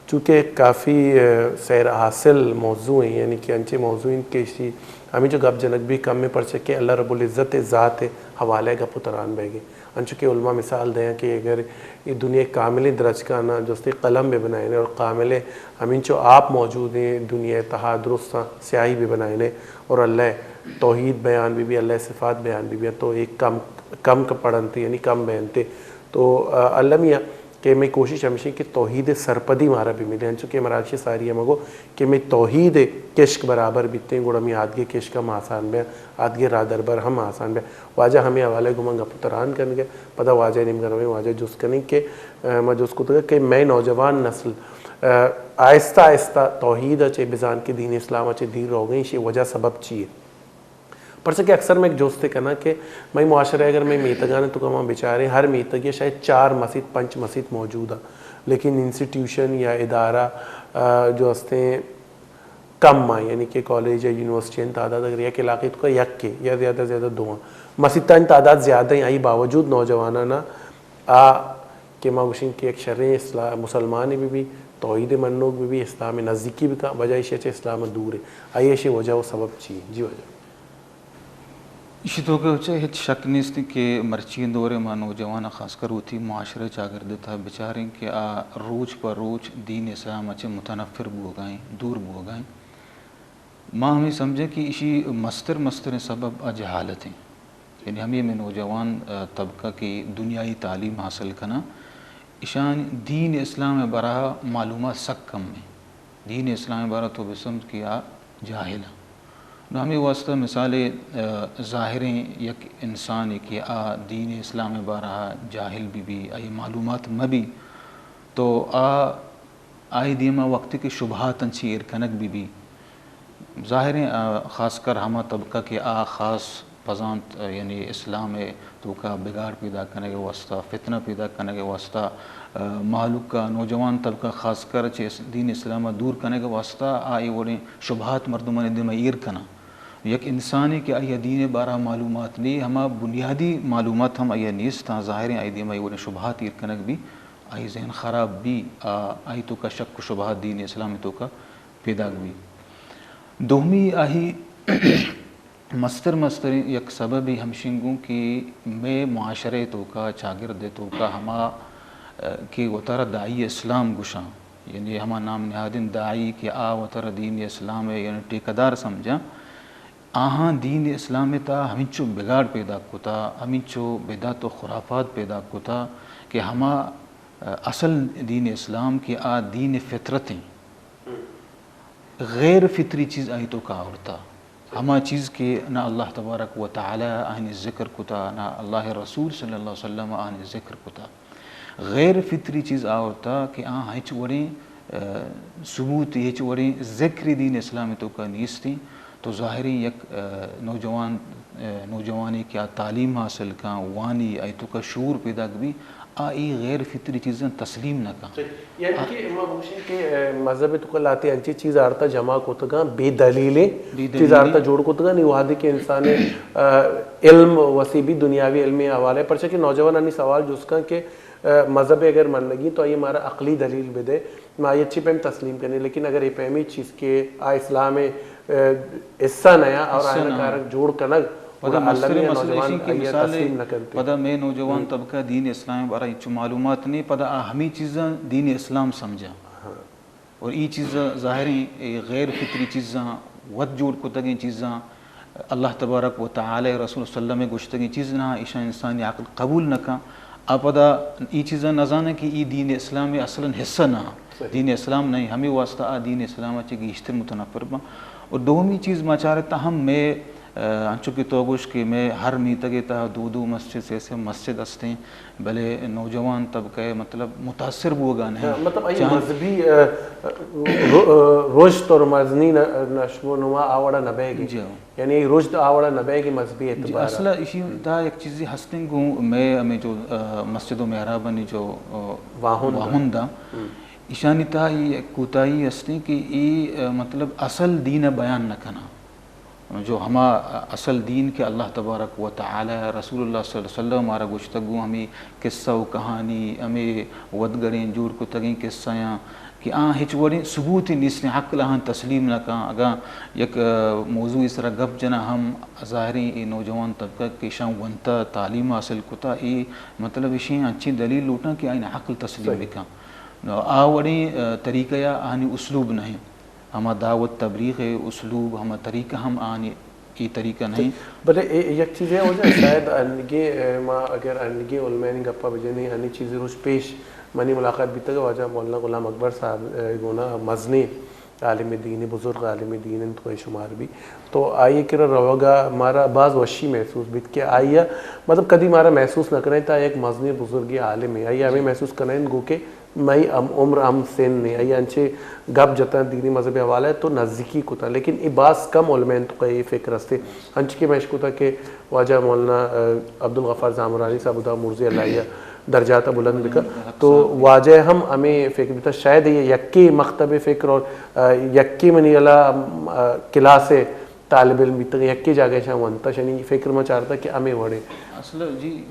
چونکہ کافی، آ، سیر حاصل موضوع ایں، یعنی کہ انچیں موضوع ایں کہ ایشی ہمینچو گپ جنگ بی کم ایں، پرچہ کہ اللہ رب العزت ذات حوالہ گپ و تران بیگ ایں۔ انچو کہ علماء مثال دیاں کہ اگر اے دنیا کاملیں درچکانا جستے قلم بہ بنائینے اور کاملیں ہمینچو آپ موجود ایں دنیا تہا درستاں سیاہی بہ بنائینے اور اللہ توحید بیان بہ بی، اللہ صفات بیان بہ بی، تو اے کم، کم ک پڑنتے، یعنی کم بینتے۔ تو، آ، المیہ کہ مئے کوشش ہمیش ایں کہ توحید سرپدی مارا بہ ملے، انچو کہ مراگش ساری ہم گو کہ مئے توحید کشک برابر بیتیں، گڑا مئے آدگہ کشک ہم آسان بیں، آدگہ راہ دربر ہم آسان بیں۔ واجہ ہمے حوالہ گو من گپ و تران کنگے، پدا واجہ نیمگا رویں، واجہ جست کنیں کہ، آ، ما جست کتگا کہ مئے نوجوان نسل، آ، آہستہ آہستہ توحید چہ بزان کہ دین اسلام چہ دیر روگیں، ایشی وجہ سبب چی ایں؟ پرچہ کہ اکثر من یک جستے کناں کہ مئے معاشرہ اگر مئے میتگانی توکا ما بچاریں، ہر میتگے شاید چار مسیت، پنچ مسیت موجود ایں، لیکن انسٹیٹیوشن یا ادارہ، آ، جو ہستیں، کم آں، یعنی کہ کالج یا یونیورسٹی آنی تعداد اگر یک علاقے توکا یکے یا زیادہ زیادہ دو آں، مسیتانی تعداد زیادہ ایں، آئی باوجود نوجوانانا آ کہ ما گوشیں کہ یک شریں اسلام، مسلمانے بہ بی، توحید منوک بہ بی، اسلام نزیکی بکا، وجہ ایشی چہ اسلام دور ایں۔ آئی ایشی وجہ و سبب چی ایں؟ جی واجہ۔ ایشی توکا چہ ہچ شک نیست کہ مرچی دور ما نوجوان خاص کر وتی معاشرہ چاگرد تہا بچاریں کہ آ روچ پہ روچ دین اسلام چہ متنفر بوگا ایں، دور بوگا ایں۔ ما ہمے سمجھیں کہ ایشی مستر مستریں سبب آ جہالت ایں۔ یعنی ہمے ہمے نوجوان، آ، طبقہ کہ دنیائی تعلیم حاصل کناں، ایشان دین اسلام بارہ معلومات سک کم ایں۔ دین اسلام بارہ تو بسمجھ کہ آ جاہل ایں۔ نو ہمے واسطہ مثال، آ، ظاہریں یک انسانے کہ آ دین اسلام بارہ جاہل بہ بی، آئی معلومات مہ بی، تو آ آئی دیما وقتی کہ شبہات انچی ایر کنگ بہ بی، ظاہریں، آ، خاص کر ہما طبقہ کہ آ خاص پزانت، آ، یعنی اسلام ء توکا بگاڑ پیدا کنگ ء واسطہ، فتنہ پیدا کنگ ء واسطہ، آ، مہلوک ء نوجوان طبقہ خاص کر چہ اس-، دین اسلام ء دور کنگ ء واسطہ آ اے وڑیں شبہات مردمانی دیما ایر کناں۔ یک انسانے کہ آئی ء دین ء بارہ معلومات نی، ہما بنیادی معلومات ہم آئی ء نیست آں، ظاہریں آئی دیما اے وڑیں شبہات ایر کنگ بی، آئی ذہن خراب بی، آ، آئی توکا شک و شبہات دین اسلام توکا پیداک بی۔ دومی آہی مستر مستریں یک سببے ہمشنگ اوں کہ مئے معاشرہ توکا، چاگرد توکا ہما، اہ، کہ وتارا داعی اسلام گوشاں، یعنی ہما نام نہادیں داعی کہ آ وتارا دین اسلام ء یعنی ٹیکہ دار سمجھاں، آہاں دین اسلام ء تہا ہمینچو بگاڑ پیداک کتا، ہمینچو بدعت و خرافات پیداک کتا کہ ہما، اہ، اصل دین اسلام کہ آ دین فطرت ایں۔ غیر فطری چیز آئی توکا آورتا۔ ہما چیز کہ نہ اللہ تبارک و تعالی آہانی ذکر کتا، نہ اللہ رسول صلی اللہ علیہ وسلم آہانی ذکر کتا۔ غیر فطری چیز آورتا کہ آ ہچ وڑیں، آ، ثبوت، ہچ وڑیں ذکر دین اسلام توکا نیستیں۔ تو ظاہریں یک، آ، نوجوان، آ، نوجوانے کہ آ تعلیم حاصل کن، وانی، آئی توکا شعور پیداک بی، آ اے غیر فطری چیزاں تسلیم نہ کن۔ یعنی کہ ما گوشیں کہ، اہ، مذہب توکا لہتے انچیں چیز آرتا جمع کتگاں، بے دلیلیں بے چیز دلیلیں۔ آرتا جوڑ کتگاں، نی وہدے کہ انسان، اہ، علم وسیع بی، دنیاوی علم حوالے، پرچہ کہ نوجوانانی سوال جست کن کہ، اہ، مذہب اگر منگی تو آئی مارا عقلی دلیل بدے، ما آئی چی پیم تسلیم کنیں، لیکن اگر اے پیمی چیز کہ آ اسلام، اہ، حصہ نیا اور حصہ آئین نہ۔ کارک جوڑ کنگ، پدا گڑا مستریں عالمی مسئلہ نوجوان ایشی کہ آئی مثال تسلیم نہ کنتے۔ پدا مئے نوجوان ہم۔ طبقہ دین اسلام بارہ انچو معلومات نہیں، پدا آ ہمیں چیزاں دین اسلام سمجھا۔ ہاں۔ اور ای چیزاں ظاہریں، اے غیر فطری چیزاں، وت جوڑ کتگیں چیزاں، اللہ تبارک و تعالی رسول صلی اللہ علیہ وسلم گوشتگیں چیز نہ، ایشاں انسانی عقل قبول نہ کن۔ آ پدا ای چیزاں نہ زانن کہ ای دین اسلام اصلاً حصہ نہ۔ صحیح۔ دین اسلام نہیں، ہمیں واسطہ آ دین اسلام چہ گیشتر متنفر بن۔ اور دومی چیز ما چارتا ہم میں، آ، انچو کہ تو گوش کہ میں ہر میتگے تہا دو دو مسجد، سے سے مسجد ہستیں، بلے نوجوان طبقہ مطلب متاثر بوگا نہیں۔ ہاں، مطلب آئی چاہن مذہبی، آ، رو-، آ، رشد اور مزنی ن-، نشو و نما آوڑا نہ بیگی۔ جی ہاں۔ یعنی اے رشد آ وڑا نہ بئیگی مذہبی جی، اعتبار ء۔ اصل ء ایشی تہا یک چیزے ہستیں گوں مئے ہمے جو، آ، مسجد و محرابانی جو، آ، واہند۔ واہند آں، ہم۔ ایشانی تہا اے یک کوتاہی ہستیں کہ اے، آ، مطلب اصل دین ء بیان نہ کناں۔ جو ہما اصل دین کہ اللہ تبارک و تعالی رسول اللہ صلی اللہ علیہ وسلم مارا گوشتگ گوں ہمے قصہ و کہانی، ہمے ودگڑیں جوڑ کتگیں قصہ یاں، کہ آ ہچ وڑیں ثبوتے نیستیں، عقل آہاں تسلیم نہ کن۔ اگاں یک، آ، موضوعے سرا گپ جناں ہم ظاہریں اے نوجوان طبقہ کہ ایشاں ونتا، تعلیم حاصل کتا، اے مطلب ایشیں انچیں دلیل لوٹاں کہ آئین عقل تسلیم صحیح۔ بکن۔ نو آ وڑیں، آ، طریقہ یا آہانی اسلوب نہیں۔ ہما دعوت تبلیغ اسلوب، ہما طریقہ ہم آہانی اے طریقہ نہیں۔ بلے اے یک چیزے واجہ، شاید انگے، اے، ما اگر انگے علماء نی گپا بجنیں، انی چیزے روچ پیش منی ملاقات بیتگ واجہ مولانا غلام اکبر صاحب، اے، گونا مزنیں عالم دینی، بزرگ عالم دین انت، کوئی شمار بی۔ تو آئی کرا روگا مارا باز وشی محسوس بیت کہ آئی، مطلب، کدی مارا محسوس نہ کنائیں تا یک مزنیں بزرگی عالم ہے۔ آئی ہمیں محسوس کنائیں گو کہ مئی ہم عمر ہم سن نے، آئی انچے گپ جتاں دینی مذہبی حوالہ ء تو نزیکی کتاں، لیکن اے باز کم علماء انت کہ اے فکر استے۔ انچ کہ میں اشکتا کہ واجہ مولانا، آ، عبدالغفار زامرانی صاحب دا مرزی اللہ علیہ درجات ءَ بلند بکن۔ تو واجہ ءَ ہم ہمے فکر بیتا، شاید اے یکے مکتب فکر اور، آ، یکے منی الا، آ، کلاس ءِ طالب علم بیتگ، یکے جاگہ ءَ اشاں ونتا، شنی فکر ما چارتا کہ ہمے وڑے۔ اصل جی،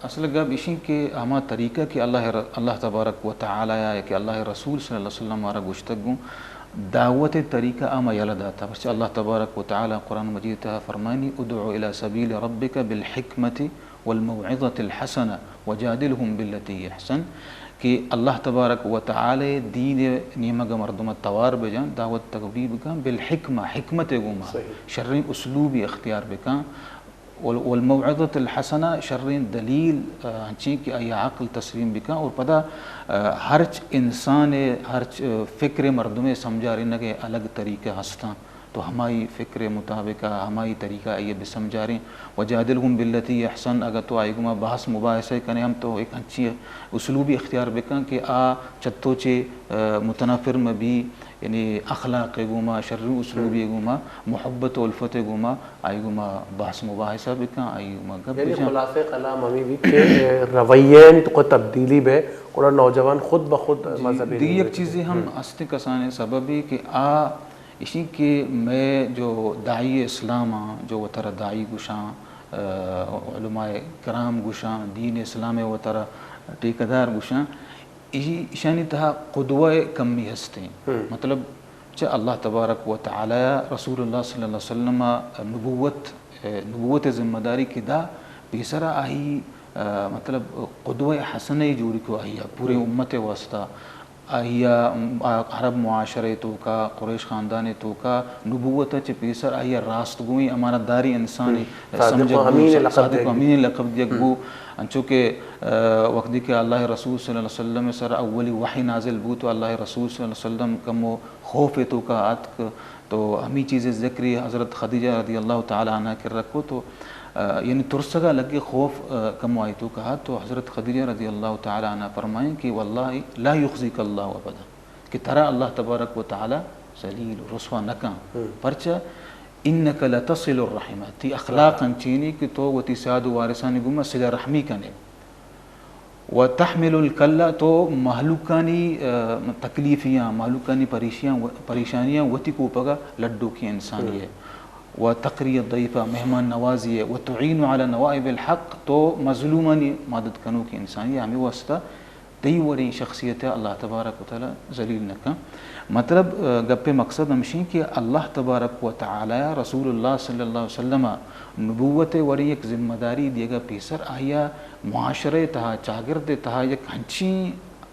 اصل گپ ایشی کہ ہما طریقہ کہ اللہ ر-، اللہ تبارک و تعالی یا کہ اللہ رسول صلی اللہ علیہ وسلم مارا گوشتگ گوں دعوت طریقہ ہما یلہ داتا، پرچہ اللہ تبارک و تعالی قرآن مجید تہا فرمائنی، ادع الی سبیل ربک بالحکمت والموعظة الحسنة وجادلهم بالتي هي أحسن، کہ اللہ تبارک و تعالی دین ءِ نیمگ ءَ مردم ءَ توار بجان، دعوت تبلیغ بکن، بالحکمہ، حکمت ءِ گوما، شریں اسلوبی اختیار بکن، وال-، والموعظة الحسنہ، شریں دلیل، آ، انچیں کہ آئی عقل تسلیم بکن، اور پدا، آ، ہرچ انسان ءِ، ہرچ، آ، فکر ءِ مردم ءِ سمجھارینگ ءِ الگ طریقہ ہستاں۔ تو ہمائی فکر ءِ مطابق ءَ ہمائی طریقہ ءَ آئی ءَ بہ سمجھاریں۔ وجادلهم بالتی احسن، اگاں تو آئی گوما بحث مباحثہ کنے ہم تو ایک انچیں اسلوبی اختیار بکن کہ آ چہ تو چے، آ، متنفر مہ بی، یعنی اخلاق ءِ گوما، شریں اسلوبی ءِ گوما، محبت و الفت ءِ گوما آئی گوما بحث مباحثہ بکن، آئی گوما گپ یعنی بجن۔ خلاصہ کلام ہمیں بھی کہ رویہ یعنی تو کو تبدیلی بے، گڑا نوجوان خود بخود جی، مذہبی دی نہیں یک بے۔ چیزے ہم ہستیں کسانیں سببی کہ آ ایشی کہ مئے جو داعی اسلام آں، جو وترا داعی گوشاں، آ، علماء کرام گوشاں، دین اسلام ءِ وترا ٹیکہ دار گوشاں، ایشی، ایشانی تہا قدوہ کمی ہستیں۔ مطلب، چہ اللہ تبارک و تعالی رسول اللہ صلی اللہ علیہ وسلم نبوت، نبوت ذمہ داری کہ دا، پیسرا آئی، آ، مطلب، قدوہ حسنہ جوڑی کو آئی پورے امت واسطہ۔ آئی ءَ، آ، عرب معاشرہ ءِ توکا، قریش خاندان ءِ توکا نبوت ءَ چہ پیسر آئی ءَ راست گوئیں امانت داریں انسانے، صادق سمجھگ و امین بو، لقب صادق و دیگ۔ امین لقب دیگ بو۔ انچو کہ، آ، وقتی کہ اللہ رسول صلی اللہ علیہ وسلم ءِ سر اولی وحی نازل بو تو اللہ رسول صلی اللہ علیہ وسلم کمو خوف ءِ توکا آتک۔ تو ہمے چیز ءِ ذکر حضرت خدیجہ رضی اللہ تعالی عنہا کرا کو تو، آ، یعنی ترسگا لگے خوف، آ، کمو آئی توکا آت تو حضرت خدیجہ رضی اللہ تعالی عنہا فرمائیں کہ واللہ لا یخزیک اللہ ابدا، کہ ترا اللہ تبارک و تعالی ذلیل و رسوا نہ کن۔ پرچا؟ انک لتصل الرحم، تی اخلاق انچینی کہ تو وتی سیاد و وارثانی گوما صلہ رحمی کنے۔ و تحمل الکلہ، تو مہلوکانی، آ، تکلیفیاں، مہلوکانی پریشیاں و-، پریشانیاں وتی کوپگا لڈوکیں انسانے ئے۔ و تقری الضیفہ، مہمان نوازی ئے۔ و تعین علی نوائب الحق، تو مظلومانی مدد کنوکیں انسانے ئے۔ ہمے واسطہ تئی وڑیں شخصیت ءَ اللہ تبارک و تعالی ذلیل نہ کن۔ مطلب، آ، گپ ءِ مقصد ہمشیں کہ اللہ تبارک و تعالی رسول اللہ صلی اللہ علیہ وسلم ءَ نبوت ءِ وڑیں یک ذمہ داری دیگا پیسر آئی ءَ معاشرہ ءِ تہا، چاگرد ءِ تہا یک ہنچیں،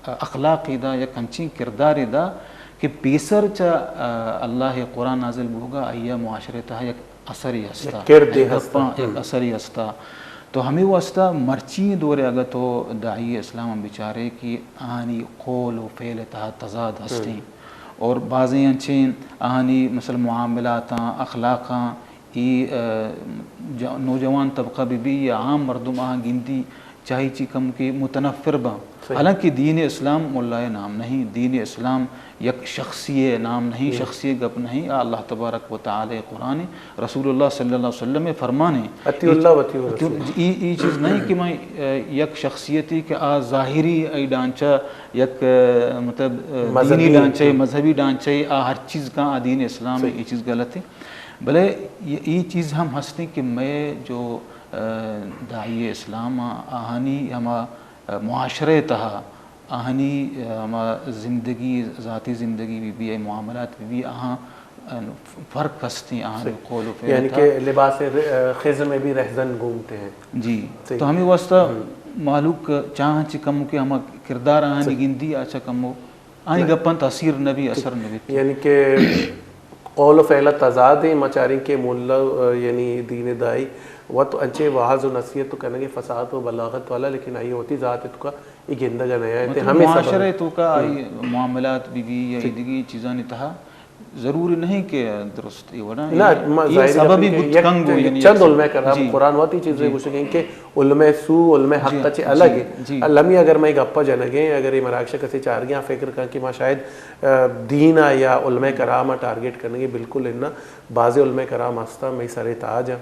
آ، اخلاقے دا، یک ہنچیں کردارے دا کہ پیسر چہ، آ، اللہ ءِ قرآن نازل بوگا آئی ءَ معاشرہ ءِ تہا یک اثرے ہستا، یک کردے اے ہستا۔ گپاں یک اثرے ہستا۔ تو ہمے واسطہ مرچی دورے اگہ تو داعی اسلام بچارے کہ آنی قول و فعل تہا تضاد ہستیں۔ اور بازیں انچیں آنی مثل معاملاتاں، اخلاقاں، ای، آ، ج-، نوجوان طبقہ بہ بی یا عام مردم آہاں گندی چاہی چی کم کہ متنفر باں۔ حالانکہ دین اسلام ملائے نام نہیں، دین اسلام یک شخصی نام نہیں، شخصی گپ نہیں، آ اللہ تبارک و تعالی قرآن، رسول اللہ صلی اللہ علیہ وسلم فرمانے۔ اطیعوا اللہ و اطیعوا الرسول۔ ای، ای چیز نہیں کہ میں، آ، یک شخصیتی کہ آ ظاہری ای ڈانچہ یک، آ، مطلب، آ، دینی ڈانچہ، مذہبی ڈانچہ، آ ہر چیز کا آ دین اسلام ہے، یہ چیز غلط ہے۔ بلے یہ، یہ چیز ہم ہستے کہ میں جو، آ، داعی اسلام آ، آہانی ہما، آ، معاشرے تہا آہانی، آ، ہما زندگی، ذاتی زندگی بہ بی، معاملات بہ بی، آہاں، آ، فرق ہستیں، آہانی قول و فعل یعنی تہا۔ کہ لباس ر-، آ، خزم میں بھی رہزن گھومتے ہیں۔ جی۔ تو ہمیں واسطہ مہلوک چاہاں چہ کمو کہ ہما کردار آہانی گندی، آ چہ کمو آئی گپاں تاثیر نہ بی، اثر نہ بیت۔ یعنی کہ قول و فعل تضاد ہیں، ما چاریں کہ ملا، آ، یعنی دین دائی وت انچے وعظ و نصیحت تو کنگے فصاحت و بلاغت والا، لیکن آئی وتی ذات تو کا یہ گندگ نہ آئے۔ مطلب ہمیں معاشرے تو کا آئی معاملات بہ بی یا ایدگی چیزانی تہا ضروری نہیں کہ درست یہ وڑا نہ، یہ سببی بوت کنگو، یعنی چند علماء کرام قرآن وتی چیزیں گوشگیں کہ علماء سو، علماء حق چہ الگ ہیں۔ المی اگر میں گپا جنگیں، اگر یہ مراکش کسی چارگیاں فکر کن کہ ما شاید، آ، دین آ یا علماء کرام آ ٹارگٹ کرنگے، بالکل انہاں۔ بعض علماء کرام ہستا، میں سر تاج ہیں۔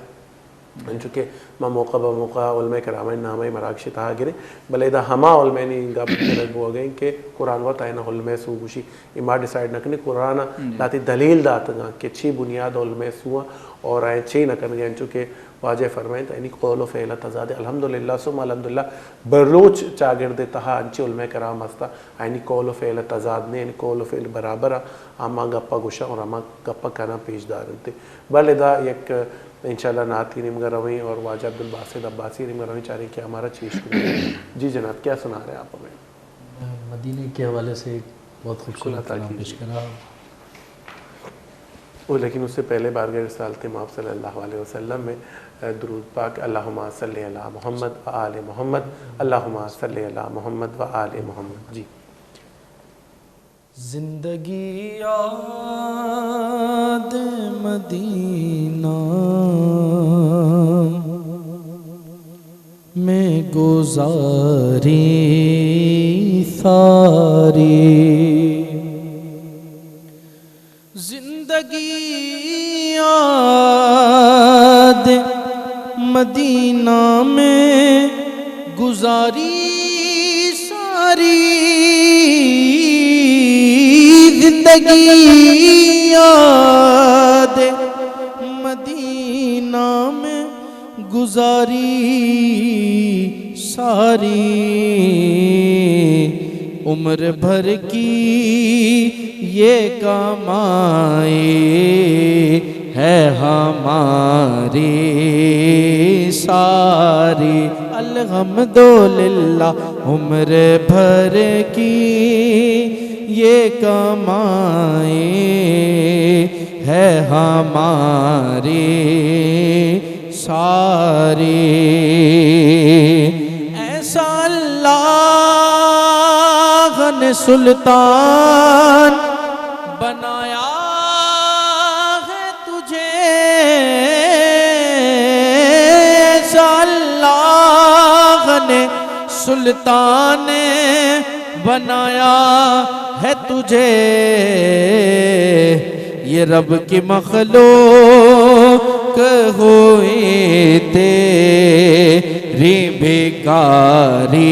انچو کہ ما موقع بہ موقع علماء کرامانی نام ءَ مراگش ءِ تہا گریں، بلے ادا ہما علماءانی گپ کنگ بوگ ءَ انت کہ قرآن وت آیانا علماء سو گوشی۔ اے ما ڈیسائیڈ نہ کنیں قرآن ءَ لہتے دلیل داتگاں کہ چی بنیاد علماء سو آں اور آیاں چی نہ کنگ ءَ، انچو کہ واجہ فرمائینت، یعنی قول و فعل ءِ تضاد۔ الحمدللہ ثم الحمدللہ، بلوچ چاگرد ءِ تہا انچیں علماء کرام ہستاں، آیانی قول و فعل ءِ تضاد نہ، یعنی قول و فعل برابر آں، ہما گپ ءَ گوشاں اور ہما گپ ءَ کناں، پیش دارنت۔ بلے ادا یک انشاءاللہ نعتی نیمگا رویں اور واجہ عبدالباسط عباسی نیمگا رویں، چاریں کہ ہمارا چی اشکنگ۔ جی جناب، کیا سنا رہے ہیں آپ ہمیں؟ میں مدینے کے حوالے سے ایک بہت خوبصورت کلام پیش کر رہا ہوں۔ او، لیکن اس سے پہلے بارگاہ رسالت مآب صلی اللہ علیہ وسلم میں، اے، درود پاک، اللہم صل علی محمد و آل محمد، اللہم صل علی محمد و آل محمد۔ جی۔ زندگی یاد مدینہ میں گزاری ساری، زندگی یاد مدینہ میں گزاری ساری، زندگی یاد مدینہ میں گزاری ساری، عمر بھر کی یہ کمائی ہے ہماری ساری۔ الحمدللہ، عمر بھر کی یہ کمائی ہے ہماری ساری۔ ایسا اللہ نے سلطان بنایا ہے تجھے، ایسا اللہ نے سلطان بنایا ہے تجھے، یہ رب کی مخلوق ہوئی تیری بھکاری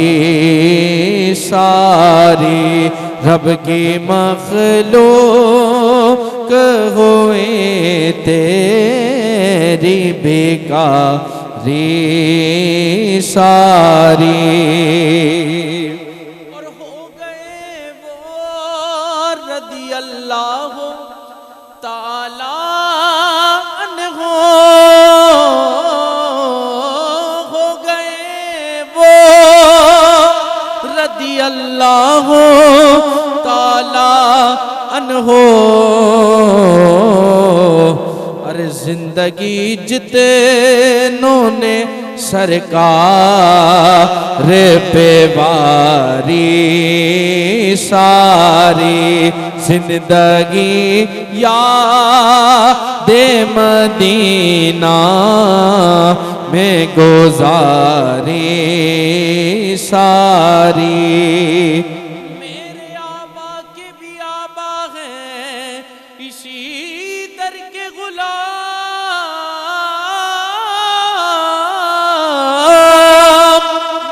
ساری، رب کی مخلوق ہوئی تیری بھکاری ساری۔ اور ہو گئے وہ رضی اللہ تعالیٰ عنہ، ہو گئے وہ رضی اللہ تعالیٰ عنہ۔ ارے زندگی جتنوں نے سرکار پہ واری ساری، زندگی یاد مدینہ میں گزاری ساری۔ میرے آبا کے بھی آبا ہیں اسی در کے غلام،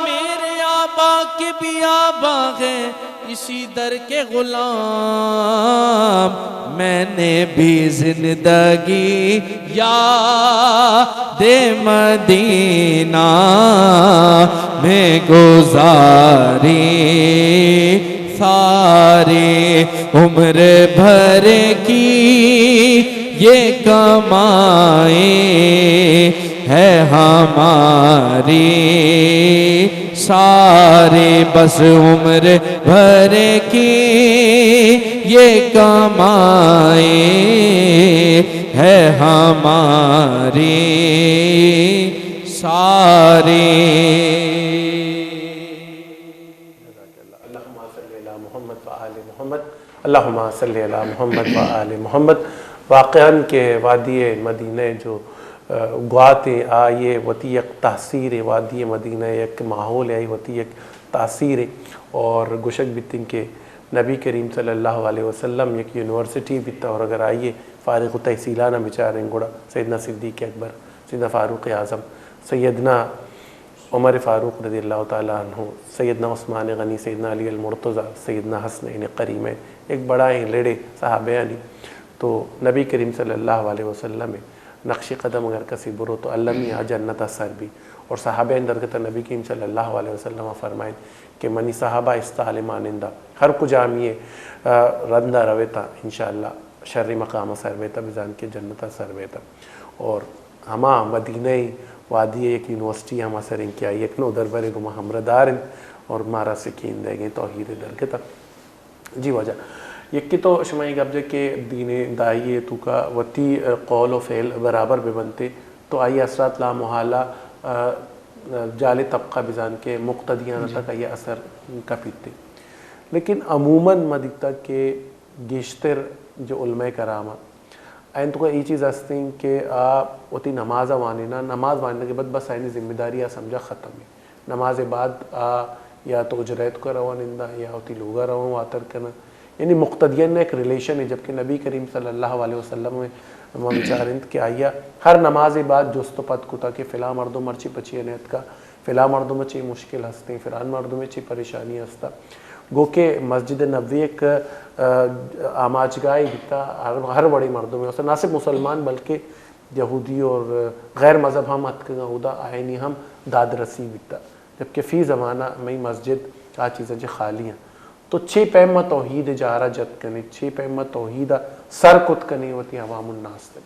میرے آبا کے بھی آبا ہیں اسی در کے غلام۔ میں نے بھی زندگی یاد مدینہ میں گزاری ساری، عمر بھر کی یہ کمائی ہے ہماری ساری، بس عمر بھر کی یہ کمائی ہے ہماری ساری۔ اللہم صل علی محمد و آل محمد، اللہم صل علی محمد و آل محمد۔ واقعاً کہ وادی مدینہ جو، آ، گوات ایں، آئی ءِ وتی یک تاثیر ایں، وادی مدینہ ءِ یک ماحول ایں، آئی ءِ وتی یک تاثیر ایں۔ اور گوشگ بیتیں کہ نبی کریم صلی اللہ علیہ وسلم یک یونیورسٹی بیتا، اور اگر آئی ءِ فارغ التحصیلان ءَ بچاریں گڑا سیدنا صدیق اکبر سیدنا فاروق اعظم، سیدنا عمر فاروق رضی اللہ تعالی عنہ، سیدنا عثمان غنی، سیدنا علی المرتضی، سیدنا حسنین کریمین، ایک بڑا ایں لڑے صحابیانی۔ تو نبی کریم صلی اللہ علیہ وسلم نقش قدم اگر کسی برو تو المی آ جنت سر بی۔ اور صحابیان درگت نبی کریم صلی اللہ علیہ وسلم فرمائن کہ منی صحابہ استال مانندہ ہر کجامی، آ، رندا رویتا انشاءاللہ شر مقام سر بیتا، بزان کہ جنت سر بیتا۔ اور ہما مدینہ وادی یک یونیورسٹی ہما سر انت کہ آئی یک نودربرے گما ہمراہ دار انت اور مارا سکین دے گئے توحید درگتا۔ جی واجہ، یکی تو شما یہ گپ جے کہ دین داعی توکا وتی، آ، قول و فعل برابر بہ بنتے تو آئی اثرات لامحالہ، آ، آ، جالے طبقہ بزان کہ مقتدیان تک آئی اثر کپیتے۔ لیکن عموماً ما دیتا کہ گیشتر جو علماء کرام آ، آئین توکا ای چیز ہستیں کہ آ وتی نماز وانینا، نماز وانینا کے بعد بس آئینی ذمہ داری آ سمجھا ختم ہے۔ نماز بعد آ یا تو اجرہ توکا روان اندا یا وتی لوگا روان واتر کنا۔ یعنی مقتدیان ایک ریلیشن ہے، جبکہ نبی کریم صلی اللہ علیہ وسلم میں ما بچار انت کہ آیا ہر نماز بعد جست و پد کتا کہ فلاں مردم مرچی پچی نیتکا، فلاں مردم چی مشکل ہستیں، فلاں مردم چی پریشانی ہستا۔ گو کہ مسجد نبوی ایک، آ، آماچگاہی بیتا، ہر، ہر وڑی مردم ہستا، نہ صرف مسلمان بلکہ یہودی اور غیر مذہب ہم اتکگاں، اودا آئینی ہم دادرسی بیتا۔ جبکہ فی زمانہ مئی مسجد آ چیزاں چہ خالی ہیں۔ تو چے پیم ما توحید جارا جت کنے، چے پیم ما توحید سر کت کنے وتی عوام الناس تے۔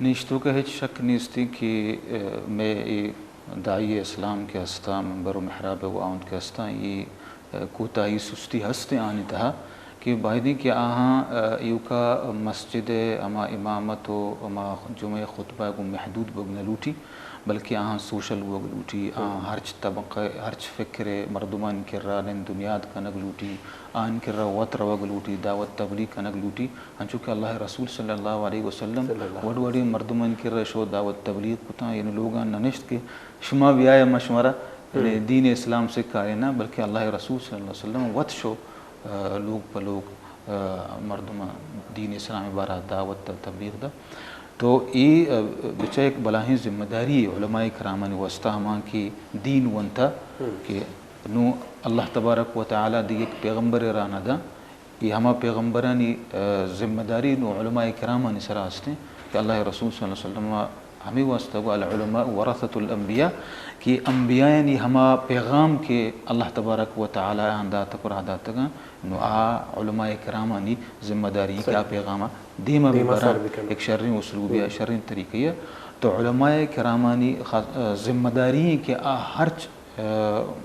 نی، اشتوکا ہچ شک نیستی کہ، آ، مئے اے داعی اسلام کہ ہستا، منبر و محراب و آؤنت کہ ہستا، اے، آ، کوتاہی سستی ہستیں آنی تہا کہ بایدیں کہ آہاں، آ، ایوکا مسجد ہما امامت و ہما جمعہ خطبہ گوں محدود بوگ نہ لوٹی، بلکہ آہاں سوشل بوگ لوٹی، آہاں ہرچ طبقہ، ہرچ فکر مردمانی کرا نند و نیاد کنگ لوٹی، آن کرا وت روگ لوٹی، دعوت تبلیغ کنگ لوٹی۔ انچو کہ اللہ رسول صلی اللہ علیہ وسلم وڑ وڑیں مردمانی کرا شو دعوت تبلیغ کتاں، یعنی لوگاں نہ نشت کہ شما بیائے ما شمارا، یعنی دین اسلام سکھاریناں، بلکہ اللہ رسول صلی اللہ علیہ وسلم وت شو، آ، لوگ پہ لوگ، آ، مردماں دین اسلام بارہ دعوت تبلیغ دا۔ تو اے، آ، بچہ ایک بلاہیں ذمہ داری علماء کرامانی واسطہ ہما کہ دین ونتا کہ نوں اللہ تبارک و تعالی دیگہ یک پیغمبر را نہ داں، اے ہما پیغمبرانی، آ، ذمہ داری نوں علماء کرامانی سرا ہستیں کہ اللہ رسول صلی اللہ علیہ وسلم ہمے واسطہ گو العلماء ورثۃ الانبیاء کہ انبیاءانی ہما پیغام کہ اللہ تبارک و تعالی آن داتگ و راہ داتگاں، نوں آ علماء کرامانی ذمہ داری کہ آ پیغام دیما ببراں، یک شریں اسلوبے، شریں طریقے۔ تو علماء کرامانی خاص، آ، ذمہ داری کہ آ ہرچ آ،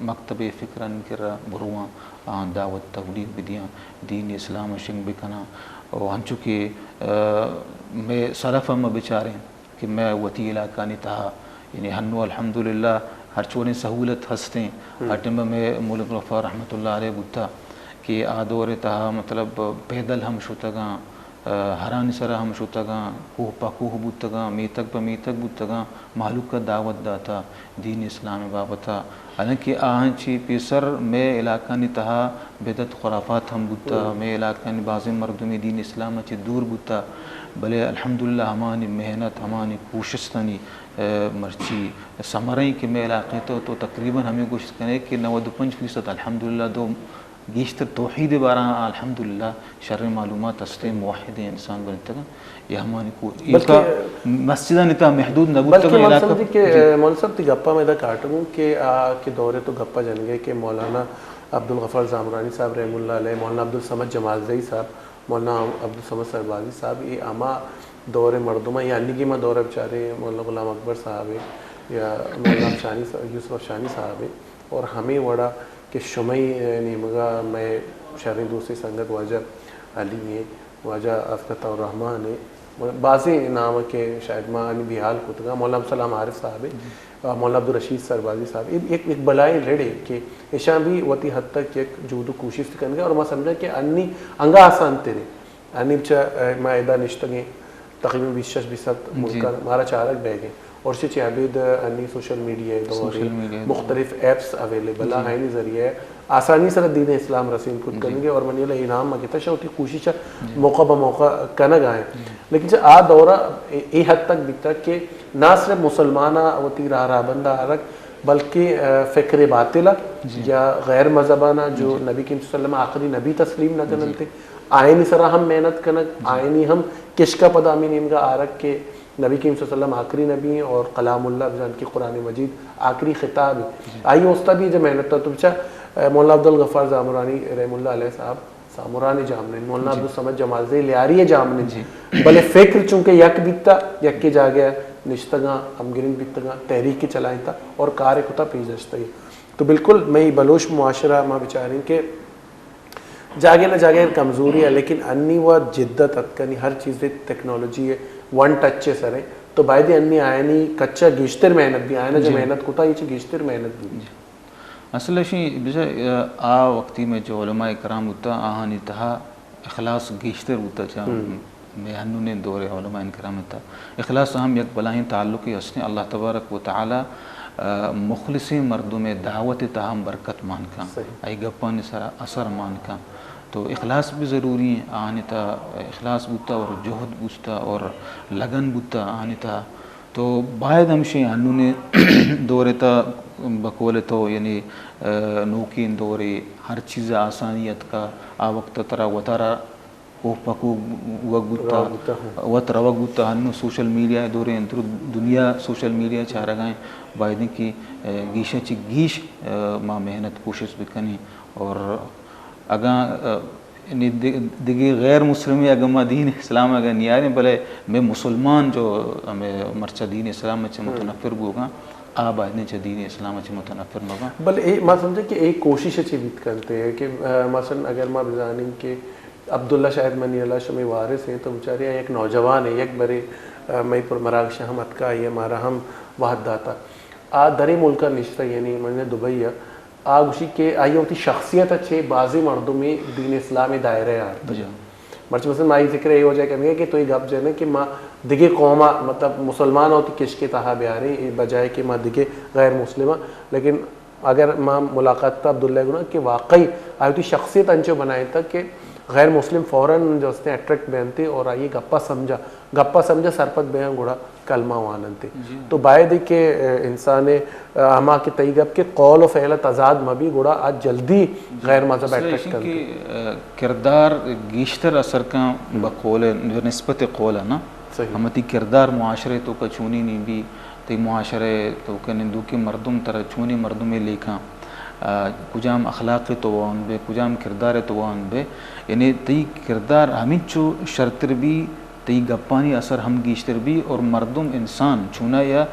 مکتب فکرانی کرا برواں، آ، دعوت تبلیغ بدیاں، دین اسلام شنگ بکناں۔ و ہنچو کہ، آ، مئے سلف ہم بچاریں کہ مئے وتی علاقانی تہا، یعنی ہنو الحمدللہ ہرچ وڑیں سہولت ہستیں۔ آ ٹائم مئے مولوی غفار رحمت اللہ علیہ بوتا کہ آ دور تہا مطلب پیدل ہم شتگاں، آ، ہرانی سرا ہم شتگاں، کوہ پہ کوہ بوتگاں، میتگ پہ میتگ بوتگاں، مہلوک ء دعوت داتا دین اسلام ء بابت ء۔ حالانکہ آہاں چی پیسر مئے علاقانی تہا بدعت خرافات ہم بوتا، مئے علاقانی بازیں مردمی دین اسلام ء چی دور بوتا، بلے الحمدللہ ہمانی محنت، ہمانی کوشستانی، آ، مرچی ثمرہ ایں کہ مئے علاقے تو، تو تقریباً ہمیں گوشت کنے کہ نود و پنچ فیصد الحمدللہ دو گیشتر توحید بارہ الحمدللہ شریں معلومات ہستیں، موحدیں انسان بنتگاں۔ یہ ہمانی کو، بلکہ ایوکا مسجدانی تہا محدود نہ بوتگاں، بلکہ من علاقہ سمجھی کہ، جی۔ مولوی صاحب، تئی گپا میں دا کاٹگوں کہ آ کہ دورے تو گپا جنگے کہ مولانا عبدالغفار زامرانی صاحب رحم اللہ علیہ، مولانا عبدالصمد جمالزئی صاحب، مولانا عبدالصمد سربازی صاحب، یہ ہما دور مردماں، یا انیگی ما دور بچارے مولانا غلام اکبر صاحب ہے یا مولانا افشانی صاحب، یوسف افشانی صاحب ہے، اور ہمیں وڑا کہ شمئی نیمگا مئے شریں دوستیں سنگت واجہ علی ایں، واجہ افتتاح الرحمن ایں، بازیں نام کہ شاید ما انی بیحال کتگاں، مولانا عبدالسلام عارف صاحب ایں، مولانا عبدالرشید سربازی صاحب ایں، ایک، ایک بلائیں لڑے کہ ایشاں بھی وتی حد تک یک جہد و کوشست کنگا اور ما سمجھاں کہ انی انگا آسان تریں، انی چہ ما ادا نشتگیں تقریباً بیست شش بیست ست ملکاں مارا چارگ بیگ ءَ۔ اور چہ چہ ابید انی سوشل میڈیا ءِ دور ءَ، سوشل میڈیا ءِ دور ءَ۔ مختلف ایپس اویلیبل ءَ، آیانی ذریعہ ءَ آسانی سرا دین اسلام رسینت کت کنگ ءَ، اور منی اللہ انعام ما کتا شہ وتی کوشش ءَ موقع بہ موقع کنگ ءَ ایں۔ لیکن چہ آ دور ءَ اے، اے حد تک بیتا کہ نہ صرف مسلمان ءَ وتی راہ رہبند ءَ آرگ، بلکہ، آ، فکر باطل ءَ یا غیر مذہبانہ جو نبی کریم صلی اللہ علیہ وسلم آخری نبی تسلیم نہ کننتے، آیانی سرا ہم محنت کنگ، آیانی ہم کشکا پدا ہمے نیمگا آرگ کہ نبی کریم صلی اللہ علیہ وسلم آخری نبی ہیں اور کلام اللہ، بزان کہ قرآن مجید آخری خطاب ہے۔ آئی واسطہ بھی جو محنت تھا، تو بچا، آ، مولانا عبدالغفار زامرانی رحم اللہ علیہ صاحب سامران جامنین، مولانا عبدالصمد جمالزئی لیاری جامنین۔ بلے فکر چونکہ یک بیتا، یک کے جاگہ نشتگاں، ہمگرنگ بیتگاں، تحریک چلائینتا اور کار کتا پیش داشتگی۔ تو بالکل مئی بلوچ معاشرہ ما بچاریں کہ جاگہ نہ جاگہ کمزوری ہے، لیکن انی و جدت اتکنی ہر چیز ٹیکنالوجی ہے، ون ٹچ سر ہے۔ تو باید انی آیانی کچا گیشتر محنت بھی، آیانا جو محنت کتا، یہ چہ گیشتر محنت بھی۔ اصل اشی بجا آ وقتی میں جو علماء کرام بوتا، آہانی تہا اخلاص گیشتر بوتا چا میں ہنونیں دور علماء کرام تہا۔ اخلاص ہم یک بلاہیں تعلقی ہستیں۔ اللہ تبارک و تعالی، آ، مخلصیں مردم دعوت تہا ہم برکت مان کن۔ ای گپانی سرا اثر مان کن۔ تو اخلاص بھی ضروری ہیں۔ آہانی تہا اخلاص بوتا اور جہد بوتا اور لگن بوتا آہانی تہا۔ تو باید ہمشی ہنونیں دور تا بقول تو، یعنی، آ، نوکیں دورے، ہر چیز آسانی اتکا، آ وقت ترا وتارا کوہ پکو وگ بوتا، وت روگ بوتا۔ ہنو سوشل میڈیا دورے، انتر دنیا سوشل میڈیا چارگائیں، باید کہ، آ، گیشا چہ گیش، آ، ما محنت کوشش بکنیں اور اگاں، آ، یعنی دگہ غیر مسلمے اگاں ما دین اسلام اگاں نیاریں، بلے میں مسلمان جو ہمیں مرچا دین اسلام چہ متنفر بوگاں، آ باید چہ دین اسلام چہ متنفر مباں۔ بلے اے ما سمجھے کہ اے کوشش چی بیت کنتے کہ، آ، مثلاً اگر ما بزانیں کہ عبداللہ شاہد منی اللہ شمی وارث ہیں تو بچارے یک نوجوان ہے، یک برے، آ، مئی پر مراگش ہم اتکا ہے، ہمارا ہم وحد داتا۔ آ درے ملکا نشتا، یعنی من دبئی آ گوشی کہ آئی وتی شخصیت ء چہ بازیں مردمے دین اسلام ء دائرہ ء آرتگ۔ مرچی مثلاً ما آئی ذکر اے وجہ کنگے کہ تو اے گپ جنے کہ ما دگہ قوم ء، مطلب مسلمان ء وتی کشک ء تہا بیاریں، اے بجائے کہ ما دگہ غیر مسلم ء۔ لیکن اگر ما ملاقات تا عبداللہ گنا کہ واقعی آئی وتی شخصیت انچو بنائیں تک کہ غیر مسلم فوراً جو ہستیں اٹریکٹ بینتے اور آئی گپا سمجھا، گپا سمجھا سرپد بیاں گڑا کلمہ واننت۔ تو باید کہ، آ، انسان، آ، ہما کہ تئی گپ کہ قول و فعل تضاد مبی گڑا آ جلدی غیر مذہب اٹریکٹ کنت۔ کہ، آ، کردار گیشتر اثر کن بقول، جو نسبت قول ہے نا۔ ہم تئی کردار معاشرے تو کا چونی نہیں بھی، تئی معاشرے تو کا نندوکے مردم ترا چونی مردم لیکھاں، آ، کجام اخلاق تو وان بے، کجام کردار تو وان بے، یعنی تئی کردار ہمینچو شرتر بھی، تئی گپانی اثر ہم گیشتر بی اور مردم انسان چونا یا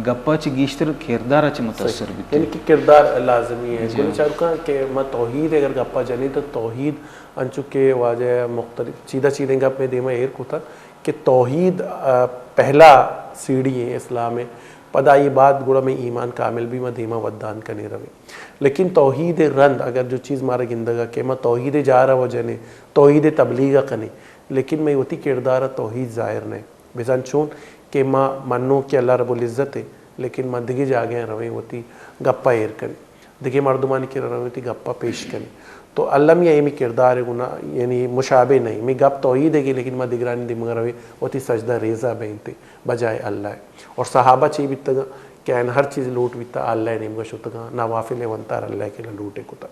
گپا چہ گیشتر کردارا چہ متاثر بیت۔ یعنی کہ کردار لازمی ہے۔ گل چاروکاں کہ ما توحید اگر گپا جنیں تو توحید انچو کہ واجہ مختلف چیدہ چیدیں گپ میں دیما ایر کتا کہ توحید، آ، پہلا سیڑھی ہے اسلام ہے۔ پدا یہ بات گڑا میں ایمان کامل بھی ما دیما ودان کنے رویں۔ لیکن توحید رند اگر جو چیز مارا گندگا کہ ما توحید جارا و جنے، توحید تبلیغ کنے، لیکن مئے وتی کردار ء توحید ظاہر نہ۔ بزاں چون کہ ما منوں کہ اللہ رب العزت ء، لیکن ما دگہ جاگہ ء رویں وتی گپ ء ایر کنیں، دگہ مردمانی کرا رویں وتی گپ ء پیش کنیں۔ تو المی ایمی کردار ء گنا یعنی مشابہ نہیں۔ می گپ توحید ء گی، لیکن ما دگرانی دیمگ ء رویں وتی سجدہ ریزہ بینتے بجائے اللہ ء۔ اور صحابہ چی بیتگاں کہ آیان ہر چیز لوٹ بیتا اللہ ء نیمگا شتگاں، نوافل ء ونتار اللہ ء کلا لوٹ ء کتا۔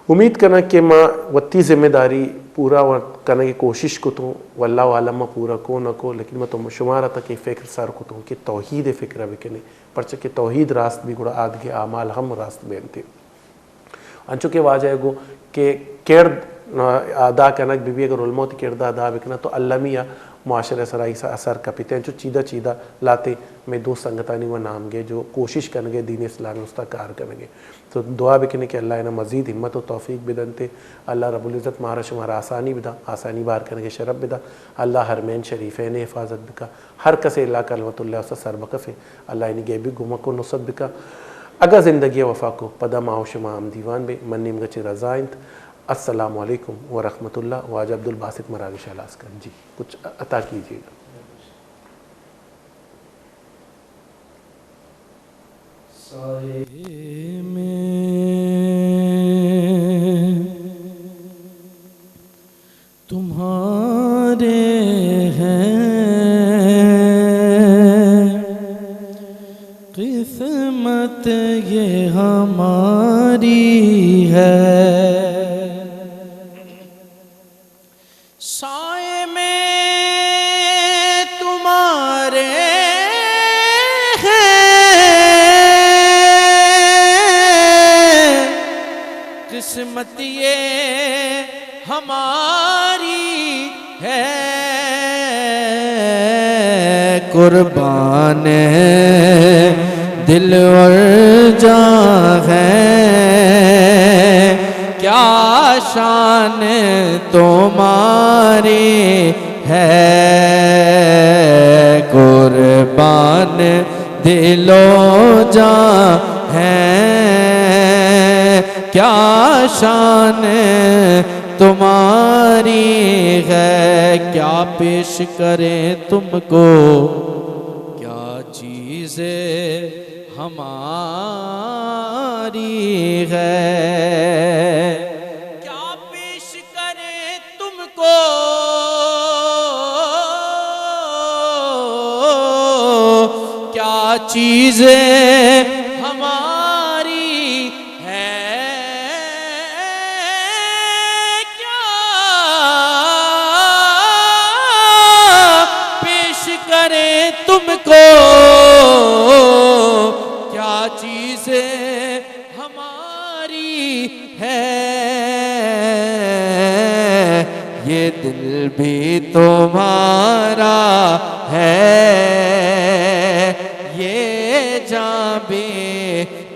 امید کناں کہ ما وتی ذمہ داری پورا کنگ ء کوشش کتوں، واللہ عالم ما پورا کو نہ کو، لیکن ما تو شمارا تک اے فکر سر کتوں کہ توحید ء فکر ء بکنیں، پرچہ کہ توحید راست بی گڑا آدگہ اعمال ہم راست بینت۔ انچو کہ واجہ ء گو کہ کرد ادا کنگ بہ بی، اگر علماء وتی کرد ء ادا بکناں تو المی ء معاشرہ ء سرا ایسا اثر کپیت۔ انچو چیدہ چیدہ لاتے میں دوست سنگتانی و نام گے جو کوشش کنگے دین اسلام ء استا کار کنگے۔ تو دعا بکنیں کہ اللہ اینا مزید ہمت و توفیق بدنت۔ اللہ رب العزت مارا شمارا آسانی بدا، آسانی بار کنگے شرف بدا۔ اللہ حرمین شریفین حفاظت بکا۔ ہر کسے اللہ کلمت اللہ استا سر بکفے، اللہ اینی گیبی گمک و نصرت بکا۔ اگا زندگی وفا کو، پدا ما و شما ہم دیوان بے، من نیمگا چہ رضا انت۔ السلام علیکم ورحمۃ اللہ۔ واجہ عبدالباسط مراگش ہلاس کن۔ جی، کچھ عطا کیجیے گا۔ سائے میں تمہارے ہیں، قسمت یہ ہماری ہے۔ سائے میں تمہارے ہیں، قسمت یہ ہماری ہے۔ قربان دل اور جاں ہے، کیا شان تمہاری ہے۔ قربان دل و جاں ہے، کیا شان تمہاری ہے۔ کیا پیش کریں تم کو، کیا چیز ہماری ہے۔ کیا پیش کریں تم کو، کیا چیز ہماری ہے، کیا پیش کریں تم کو، کیا چیز ہماری ہے۔ یہ دل بھی تمہارا ہے، یہ جاں بھی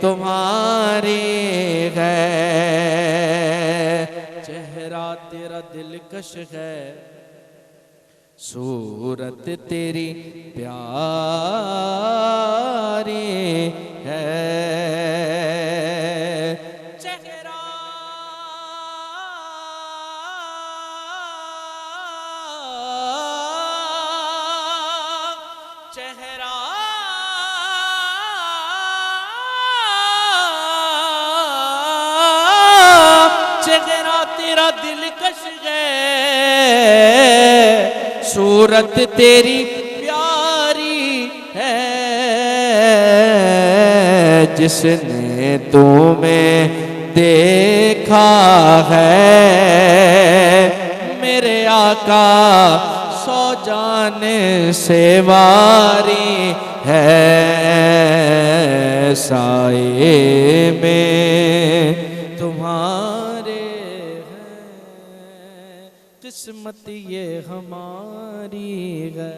تمہاری ہے۔ چہرہ تیرا دلکش ہے، صورت تیری پیاری ہے۔ چہرہ، چہرہ، چہرہ تیرا دلکش ہے، صورت تیری پیاری ہے۔ جس نے تمہیں دیکھا ہے، میرے آقا، سو جان سے واری ہے۔ سائے میں تمہارے ہیں، قسمت یہ ہماری ہے۔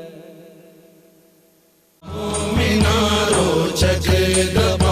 مومناں، روچگ دپ